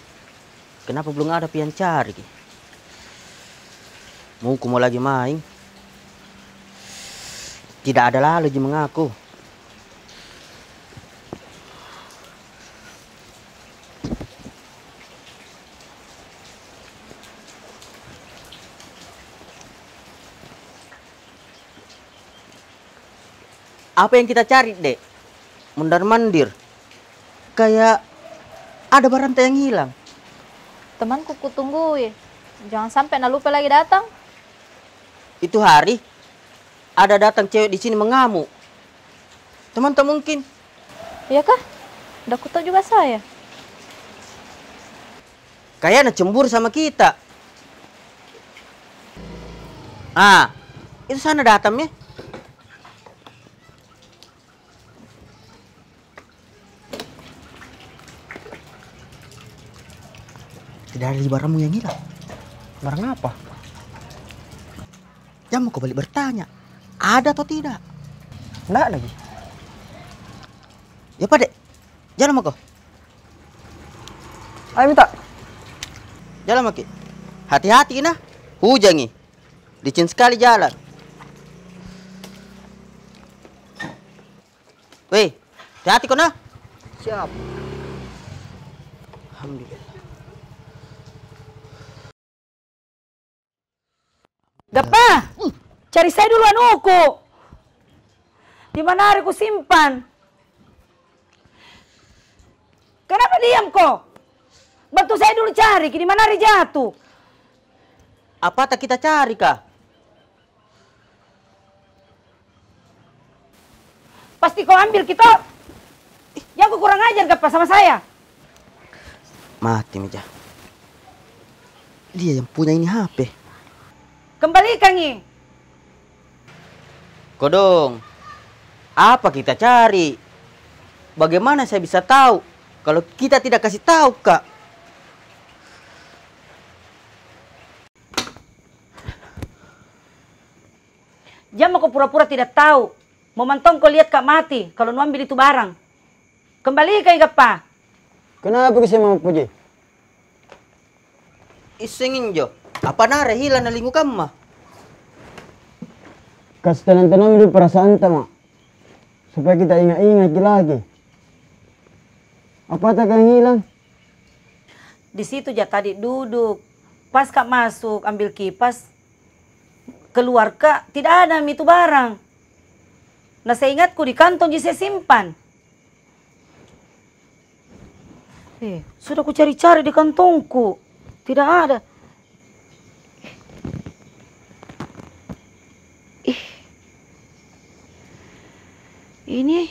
Kenapa belum ada pi yang cari ki? Muku mau lagi main. Tidak ada lalu ji mengaku. Apa yang kita cari, Dek? Mundar-mandir. Kayak ada baranta yang hilang. Temanku kutunggui. Jangan sampai na lupa lagi datang. Itu hari, ada datang cewek di sini mengamuk. Temanta mungkin. Iya kah? Nda kutau juga saya. Kayaknya cemburu sama kita. Ah, itu sana datang mi. Tidak ada di barangmu yang hilang. Barang apa? Jangan mako balik bertanya, ada atau tidak? Ndak lagi. Ya, Pak Dek. Jalan mako. Ayo, minta. Jalan maki. Hati-hati, nah. Hujan, ih. Licin sekali jalan. Weh, hati-hati ko, nah. Siap. Alhamdulillah. Gappa, cari saya dulu anuku. Di mana hari kusimpan? Kenapa diam ko? Bantu saya dulu cari ki, di mana hari jatuh? Apata kita cari kah? Pasti kau ambil ki toh. Jangan kau kurang ajar Gappa sama saya. Mati mi ja. Dia yang punya ini H P. Kembalikan i. Kodong, apa kita cari? Bagaimana saya bisa tahu kalau kita tidak kasih tahu ka? Jang mako pura-pura tidak tahu. Mau mantong ko liat ka mati kalau nu ambil itu barang. Kembalikan i Gappa. Kenapa ki saya mau puji? Isseng injo. Apa nara hilang na lingu kamma? Kasi tenang-tenang dulu perasaanta ma, supaya kita ingat-ingat ki lagi. Apata ka yang hilang? Di situ ja tadi duduk. Pas ka masuk ambil kipas, keluar ka, tidak ada mi itu barang. Na seingatku di kantong ji saya simpan. Eh, sudah kucari-cari di kantongku. Tidak ada. Ih. Ini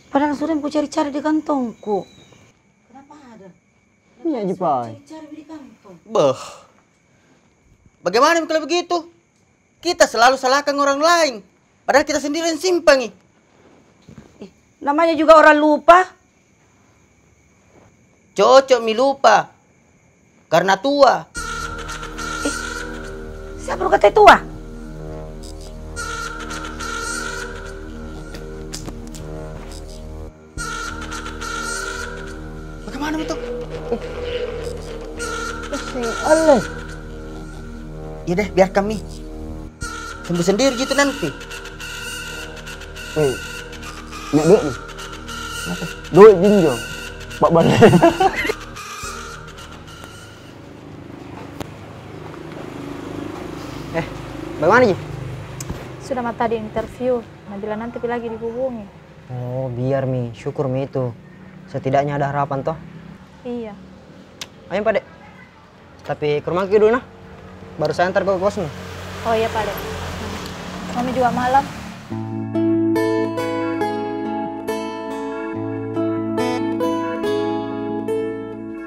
padahal sudah kucari-cari di kantongku. Kenapa ada? Iya ji pai. Cari-cari di kantong. Beuh. Bagaimana kalau begitu? Kita selalu salahkan orang lain, padahal kita sendiri yang simpan i. Ih, namanya juga orang lupa. Cocok mi lupa karena tua. Ih, siapa nu kata tua? Bagaimana mi toh? Pusing, ale. Iya deh, biarkan mi. Sembuh sendiri ji itu nanti. Weh, banyak duit ni. Apa? Duit ji injo. Pak Bale. Eh, bagaimana ji? Sudah ma tadi interview. Nabila nanti pi lagi dihubungi. Oh, biar mi, syukur mi itu. Setidaknya ada harapan toh. Iya. Ayo, Pak Dek. Tapi ke rumah ki dulu nah. Baru saya antar ke kosmu. Oh iya, Pak Dek. Mami juga malam.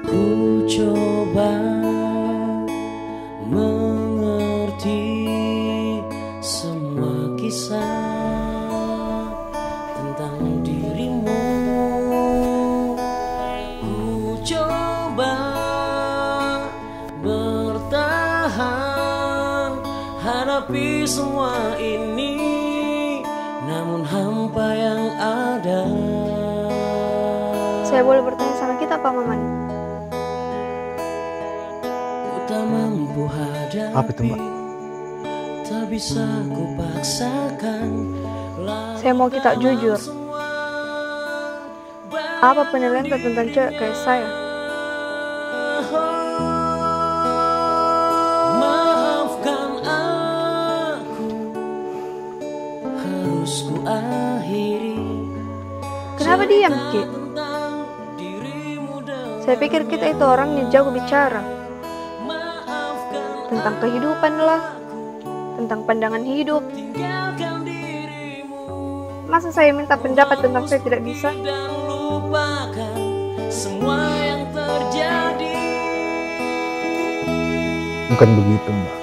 Ku coba mengerti semua kisah tentang dirimu. Ku coba bertahan hadapi semua ini, namun hampa yang ada. Saya boleh bertanya sama kita, Pak Maman? Ku tak mampu hadapi. Apa itu, Mbak? Tak bisa ku paksakan. Saya mau kita jujur. Apa penilaian tentang cewek kayak saya? Maafkan aku, harus ku akhiri. Kenapa diam ki? Saya pikir kita itu orangnya jago bicara tentang kehidupan lah, tentang pandangan hidup. Masa saya minta pendapat tentang saya tidak bisa? Bukan begitu, Mbak.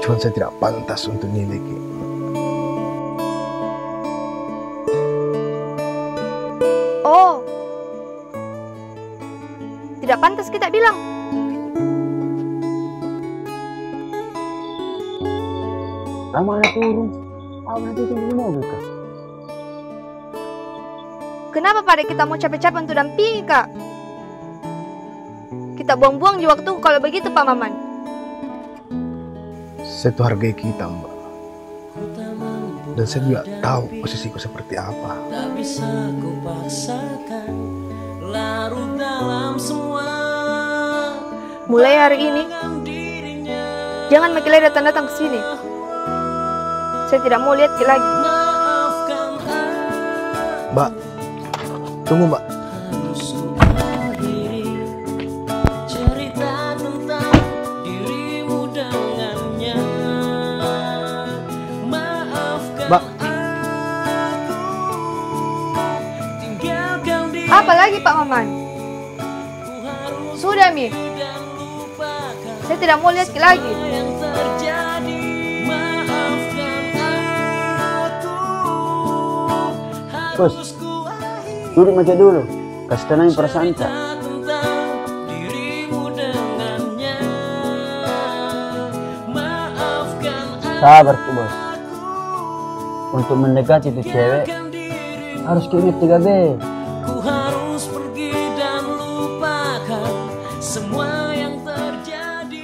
Cuman saya tidak pantas untuk miliki. Oh. Tidak pantas kita bilang. Lama na turun. Apa nanti itu di mobil kah? Kenapa pada kita mau capek-capek untuk dampingi kak? Kita buang-buang ji waktu kalau begitu, Pak Maman. Saya tuh hargai kita, Mbak. Dan saya juga tahu posisiku seperti apa. Mulai hari ini, jangan makin lagi datang-datang ke sini. Saya tidak mau lihat ki lagi. Mbak, tunggu, Mbak. Mbak. Apa lagi, Pak Maman? Sudah mi. Saya tidak mau lihat ki lagi. Bos, duduk maki dulu. Kasih tenang perasaanta. Sabar ki, Bos. Untuk mendekati itu cewek, harus ki ingat tiga B. Ku harus pergi dan lupakan semua yang terjadi.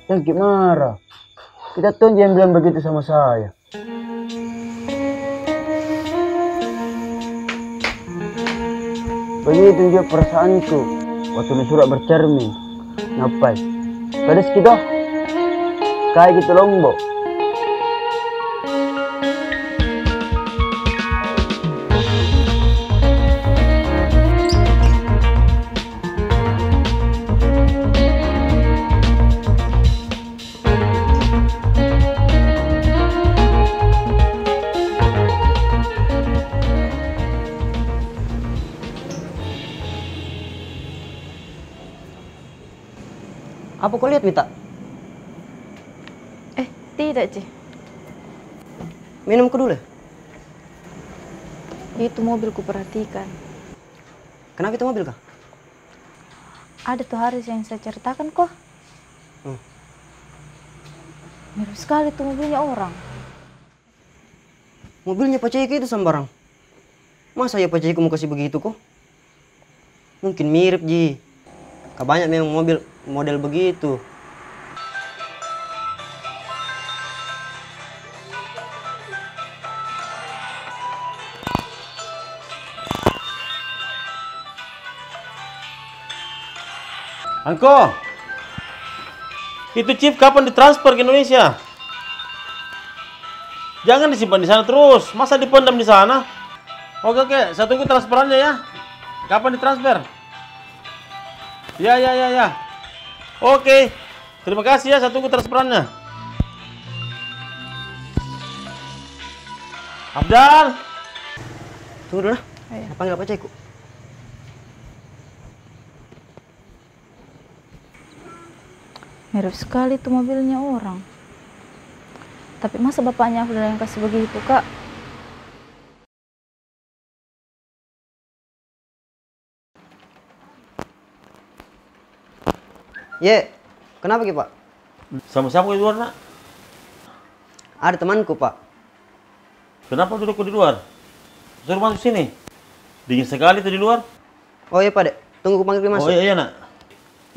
Jangan ki marah. Kita tong ji yang bilang begitu sama saya. Begitu juga perasaanku waktu na sudah bercermin. Ngapai? Pedas ki toh? Kayak gitu lombok. Apa kau lihat, Mita? Eh, tidak, Ci. Minum ko dulu. Itu mobil ku perhatikan. Kenapa itu mobil kah? Ada tuh hari yang saya ceritakan ko. Hmm. Mirip sekali tuh mobilnya orang. Mobilnya pacai itu sembarang. Masa iya pacai ku mau kasih begitu ko? Mungkin mirip ji. Ka banyak memang mobil model begitu. Angko. Itu chip kapan ditransfer ke Indonesia? Jangan disimpan di sana terus. Masa dipendam di sana? Oke, oke. Saya tunggu transferannya ya. Kapan ditransfer? Ya, ya, ya, ya. Oke. Terima kasih ya, saya tunggu transferannya. Afdal. Tunggu dulu nah. Iya. Panggil apa cekku? Mirip sekali tuh mobilnya orang. Tapi masa bapaknya Afdal yang kasih begitu, Kak? Ye, kenapa ki, Pak? Sama siapa kau di luar, Nak? Ada temanku, Pak. Kenapa duduk kau di luar? Suruh masuk sini. Dingin sekali tuh di luar. Oh iya, Pak Dek. Tunggu ku panggil ki masuk. Oh iya, iya, Nak.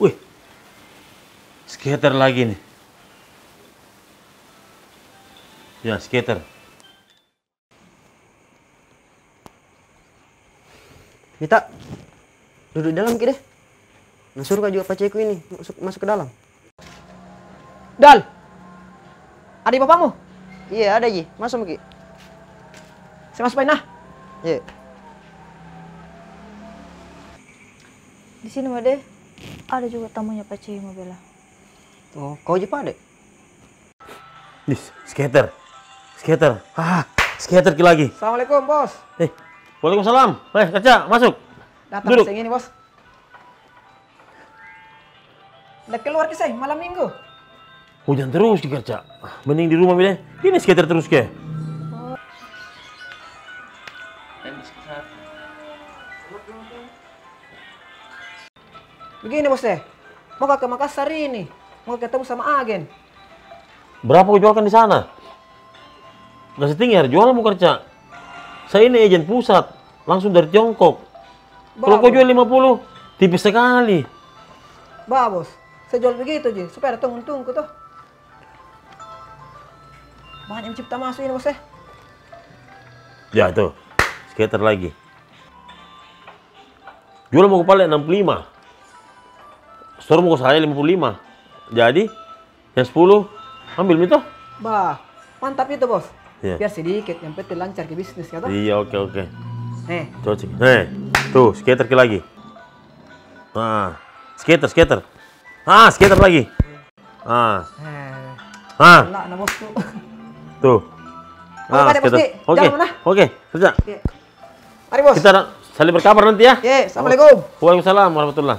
Wih. Skater lagi nih. Ya, skater. Mita, duduk di dalam ki deh. Nah, suruh ka juga paceku ini masuk, masuk ke dalam. Dal! Ada bapakmu? Iya, ada ji. Masuk maki. Saya masuk, Pak, nah. Iya. Di sini, Pak Dek. Ada juga tamunya pacemu, Bella. Oh, kau ji, Pak Dek? Ih, skater. Skater. Ah, skater ki lagi. Assalamualaikum, Bos. Eh, waalaikumsalam. Eh, Kaca, masuk. Datang. Duduk. Seng ini, Bos. Nda keluar ki, Seng, malam minggu. Hujan terus ki, Kaca. Mending di rumah mi deh. Ini skater terus ke. Begini, Bos, eh. Mau ka ke Makassar ini. Mau ka ketemu sama agen. Berapa kau jualkan di sana? Nasi tinggi harus jual mau kerja. Saya ini agen pusat, langsung dari Tiongkok. Kalau kau jual lima puluh, tipis sekali. Bah, Bos. Saya jual begitu ji, supaya ada tong untungku toh. Banyak mencipta masuk ini, Bos, eh. Ya, tuh. Skater lagi. Jual mau kepala enam puluh lima. Store mau saya lima puluh lima. Jadi, yang sepuluh, ambil mi toh. Bah, mantap itu, Bos. Iya. Biar sedikit, yang penting lancar ke bisnis, kata. Iya, oke, oke. Eh. Cocok. Eh, tuh, skater ki lagi. Ah, skater, skater. Ah, skater lagi. Ah. Eh. Ah. Lah, nah, Bosku. Tuh. Ah, skater. Oke, oke, kerja. Oke. Mari, Bos. Kita saling berkabar nanti ya. Oke, assalamualaikum. Waalaikumsalam warahmatullah.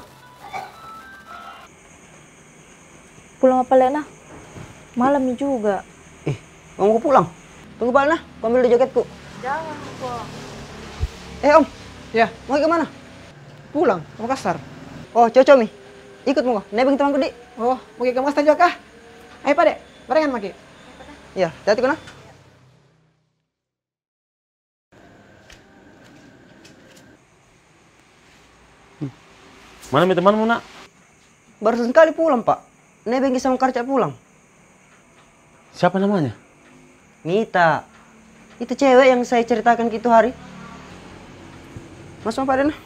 Pulang apa, Lek, nah? Malam ni juga. Eh, mau ku pulang? Tunggu balik, nah. Ku ambil dulu jaketku. Jangan, Kok. Eh, Om. Ya. Mau ke mana? Pulang, ke Makassar. Oh, cocok mi. Ikut mako. Nebeng temanku di. Oh, mau ke Makassar juga kah? Ayo, Pak Dek. Barengan maki. Ya, hati-hati ko, nah. Mana mi temanmu, Nak? Barusan sekali pulang, Pak. Nebeng ki sama Karca pulang. Siapa namanya? Mita. Itu cewek yang saya ceritakan ki itu hari. Masuk, Pak, deh, nah.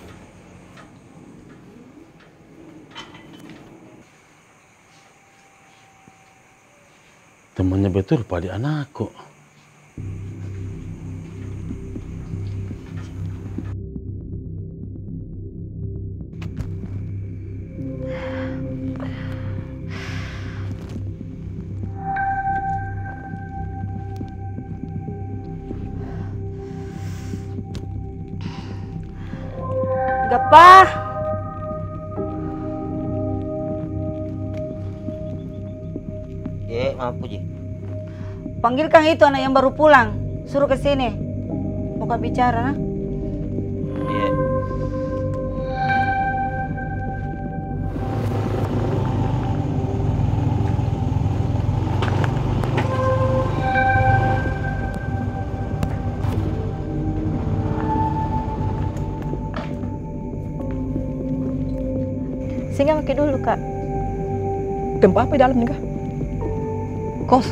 Temannya betul pada anakku. Gappa. Ye, apa ji? Panggilkan itu anak yang baru pulang. Suruh ke sini. Mau ka bicara, nah. Ye. Singgah maki dulu, Kak. Tempat apa di dalam ni kah? Kos?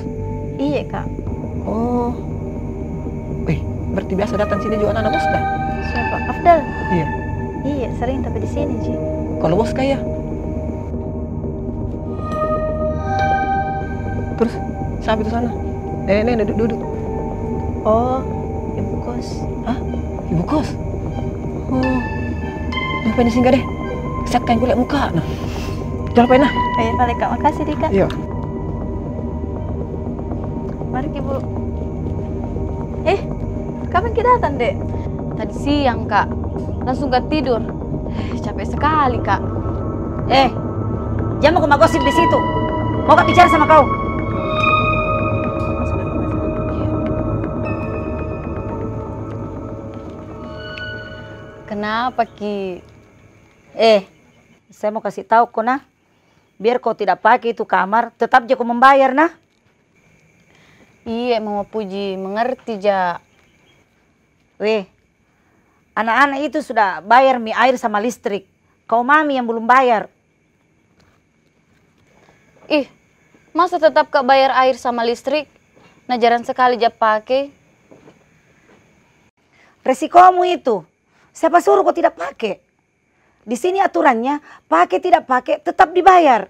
Iya, Kak. Oh. Eh, berarti biasa datang sini juga anak-anak bos kah? Siapa? Afdal? Iya. Iya, sering tapi di sini ji. Kalau bos kah, iya? Terus, siapa itu sana? Nenek-nenek duduk-duduk. Oh, ibu kos. Hah? Ibu kos? Oh, ngapain di sini deh? Siapa yang kulihat muka, nah. Jangan lupa, nah. Oh, iya, boleh, Kak. Makasih deh, Kak. Iya. Mari ki, Bu. Eh, kapan ki datang, Dek? Tadi siang, Kak. Langsung ka tidur. Eh, capek sekali, Kak. Eh, jangan mako magosip di situ. Mau ka bicara sama kau. Kenapa ki? Eh, saya mau kasih tahu ko, nah. Biar kau tidak pakai itu kamar, tetap ja kau membayar, nah. Iye, Mama Puji, mengerti ja. Weh, anak-anak itu sudah bayar mi air sama listrik. Kau mami yang belum bayar. Ih, masa tetap ka bayar air sama listrik? Nah, jarang sekali ja pakai. Resikomu itu. Siapa suruh kau tidak pakai? Di sini aturannya, pakai tidak pakai, tetap dibayar.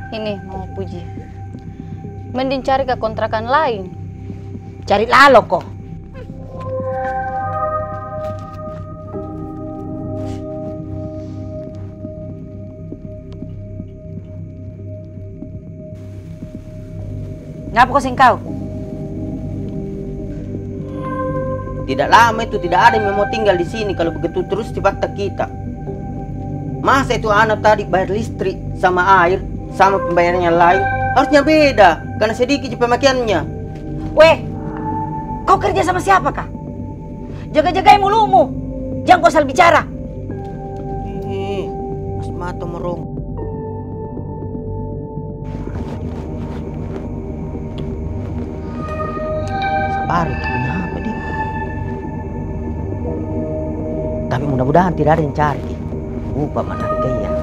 Ini, Mama Puji. Mending cari ka kontrakan lain. Cari lalo ko. Ngapa ko seng kau? Tidak lama itu tidak ada yang mau tinggal di sini kalau begitu terus sifatnya kita. Masa itu anak tadi bayar listrik sama air sama pembayaran yang lain harusnya beda karena sedikit ji pemakaiannya. Weh, kau kerja sama siapa kah? Jaga-jagai mulutmu. Jangan kau asal bicara. Ih, mas mata merong. Sabar, itu punya apa, Dik? Tapi mudah-mudahan tidak ada yang cari, Dik. Lupa mana kayak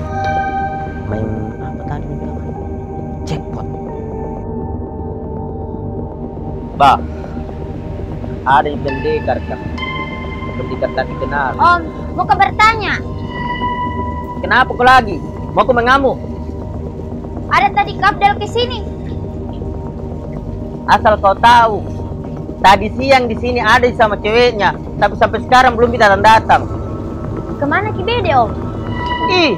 main apa tadi, jackpot. Bah, ada yang pendekar kah? Pendekar tak dikenal. Om, mau ke bertanya? Kenapa kau lagi? Mau kau mengamuk? Ada tadi Kabdel ke sini. Asal kau tahu, tadi siang di sini ada sama ceweknya, tapi sampai sekarang belum datang-datang. Kemana ki bede, Om? Ih,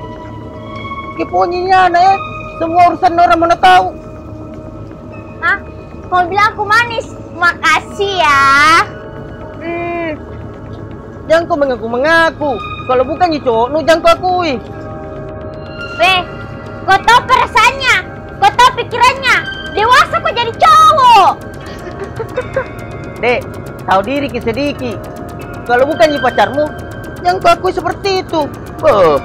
ki punya ini anak, eh. Semua urusan orang mana tahu. Hah? Kau bilang aku manis? Makasih ya. Hmm. Jangan kau mengaku-mengaku. Kalau bukan ji cowokmu, jangan kau akui. Weh, kau tahu perasaannya, kau tahu pikirannya. Dewasa kau jadi cowok. Dek, tahu diri ki sedikit. Kalau bukan ji pacarmu, jangan kau akui seperti itu. Beuh.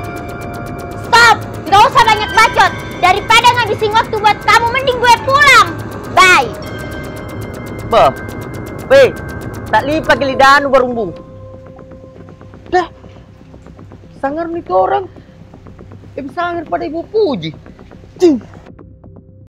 Stop! Nggak usah banyak bacot. Daripada ngabisin waktu buat kamu, mending gue pulang. Bye. Bah, weh, tak lipat geli danu barumbung. Dah, sangar ni orang. Lebih sangar pada Ibu Puji. Cing.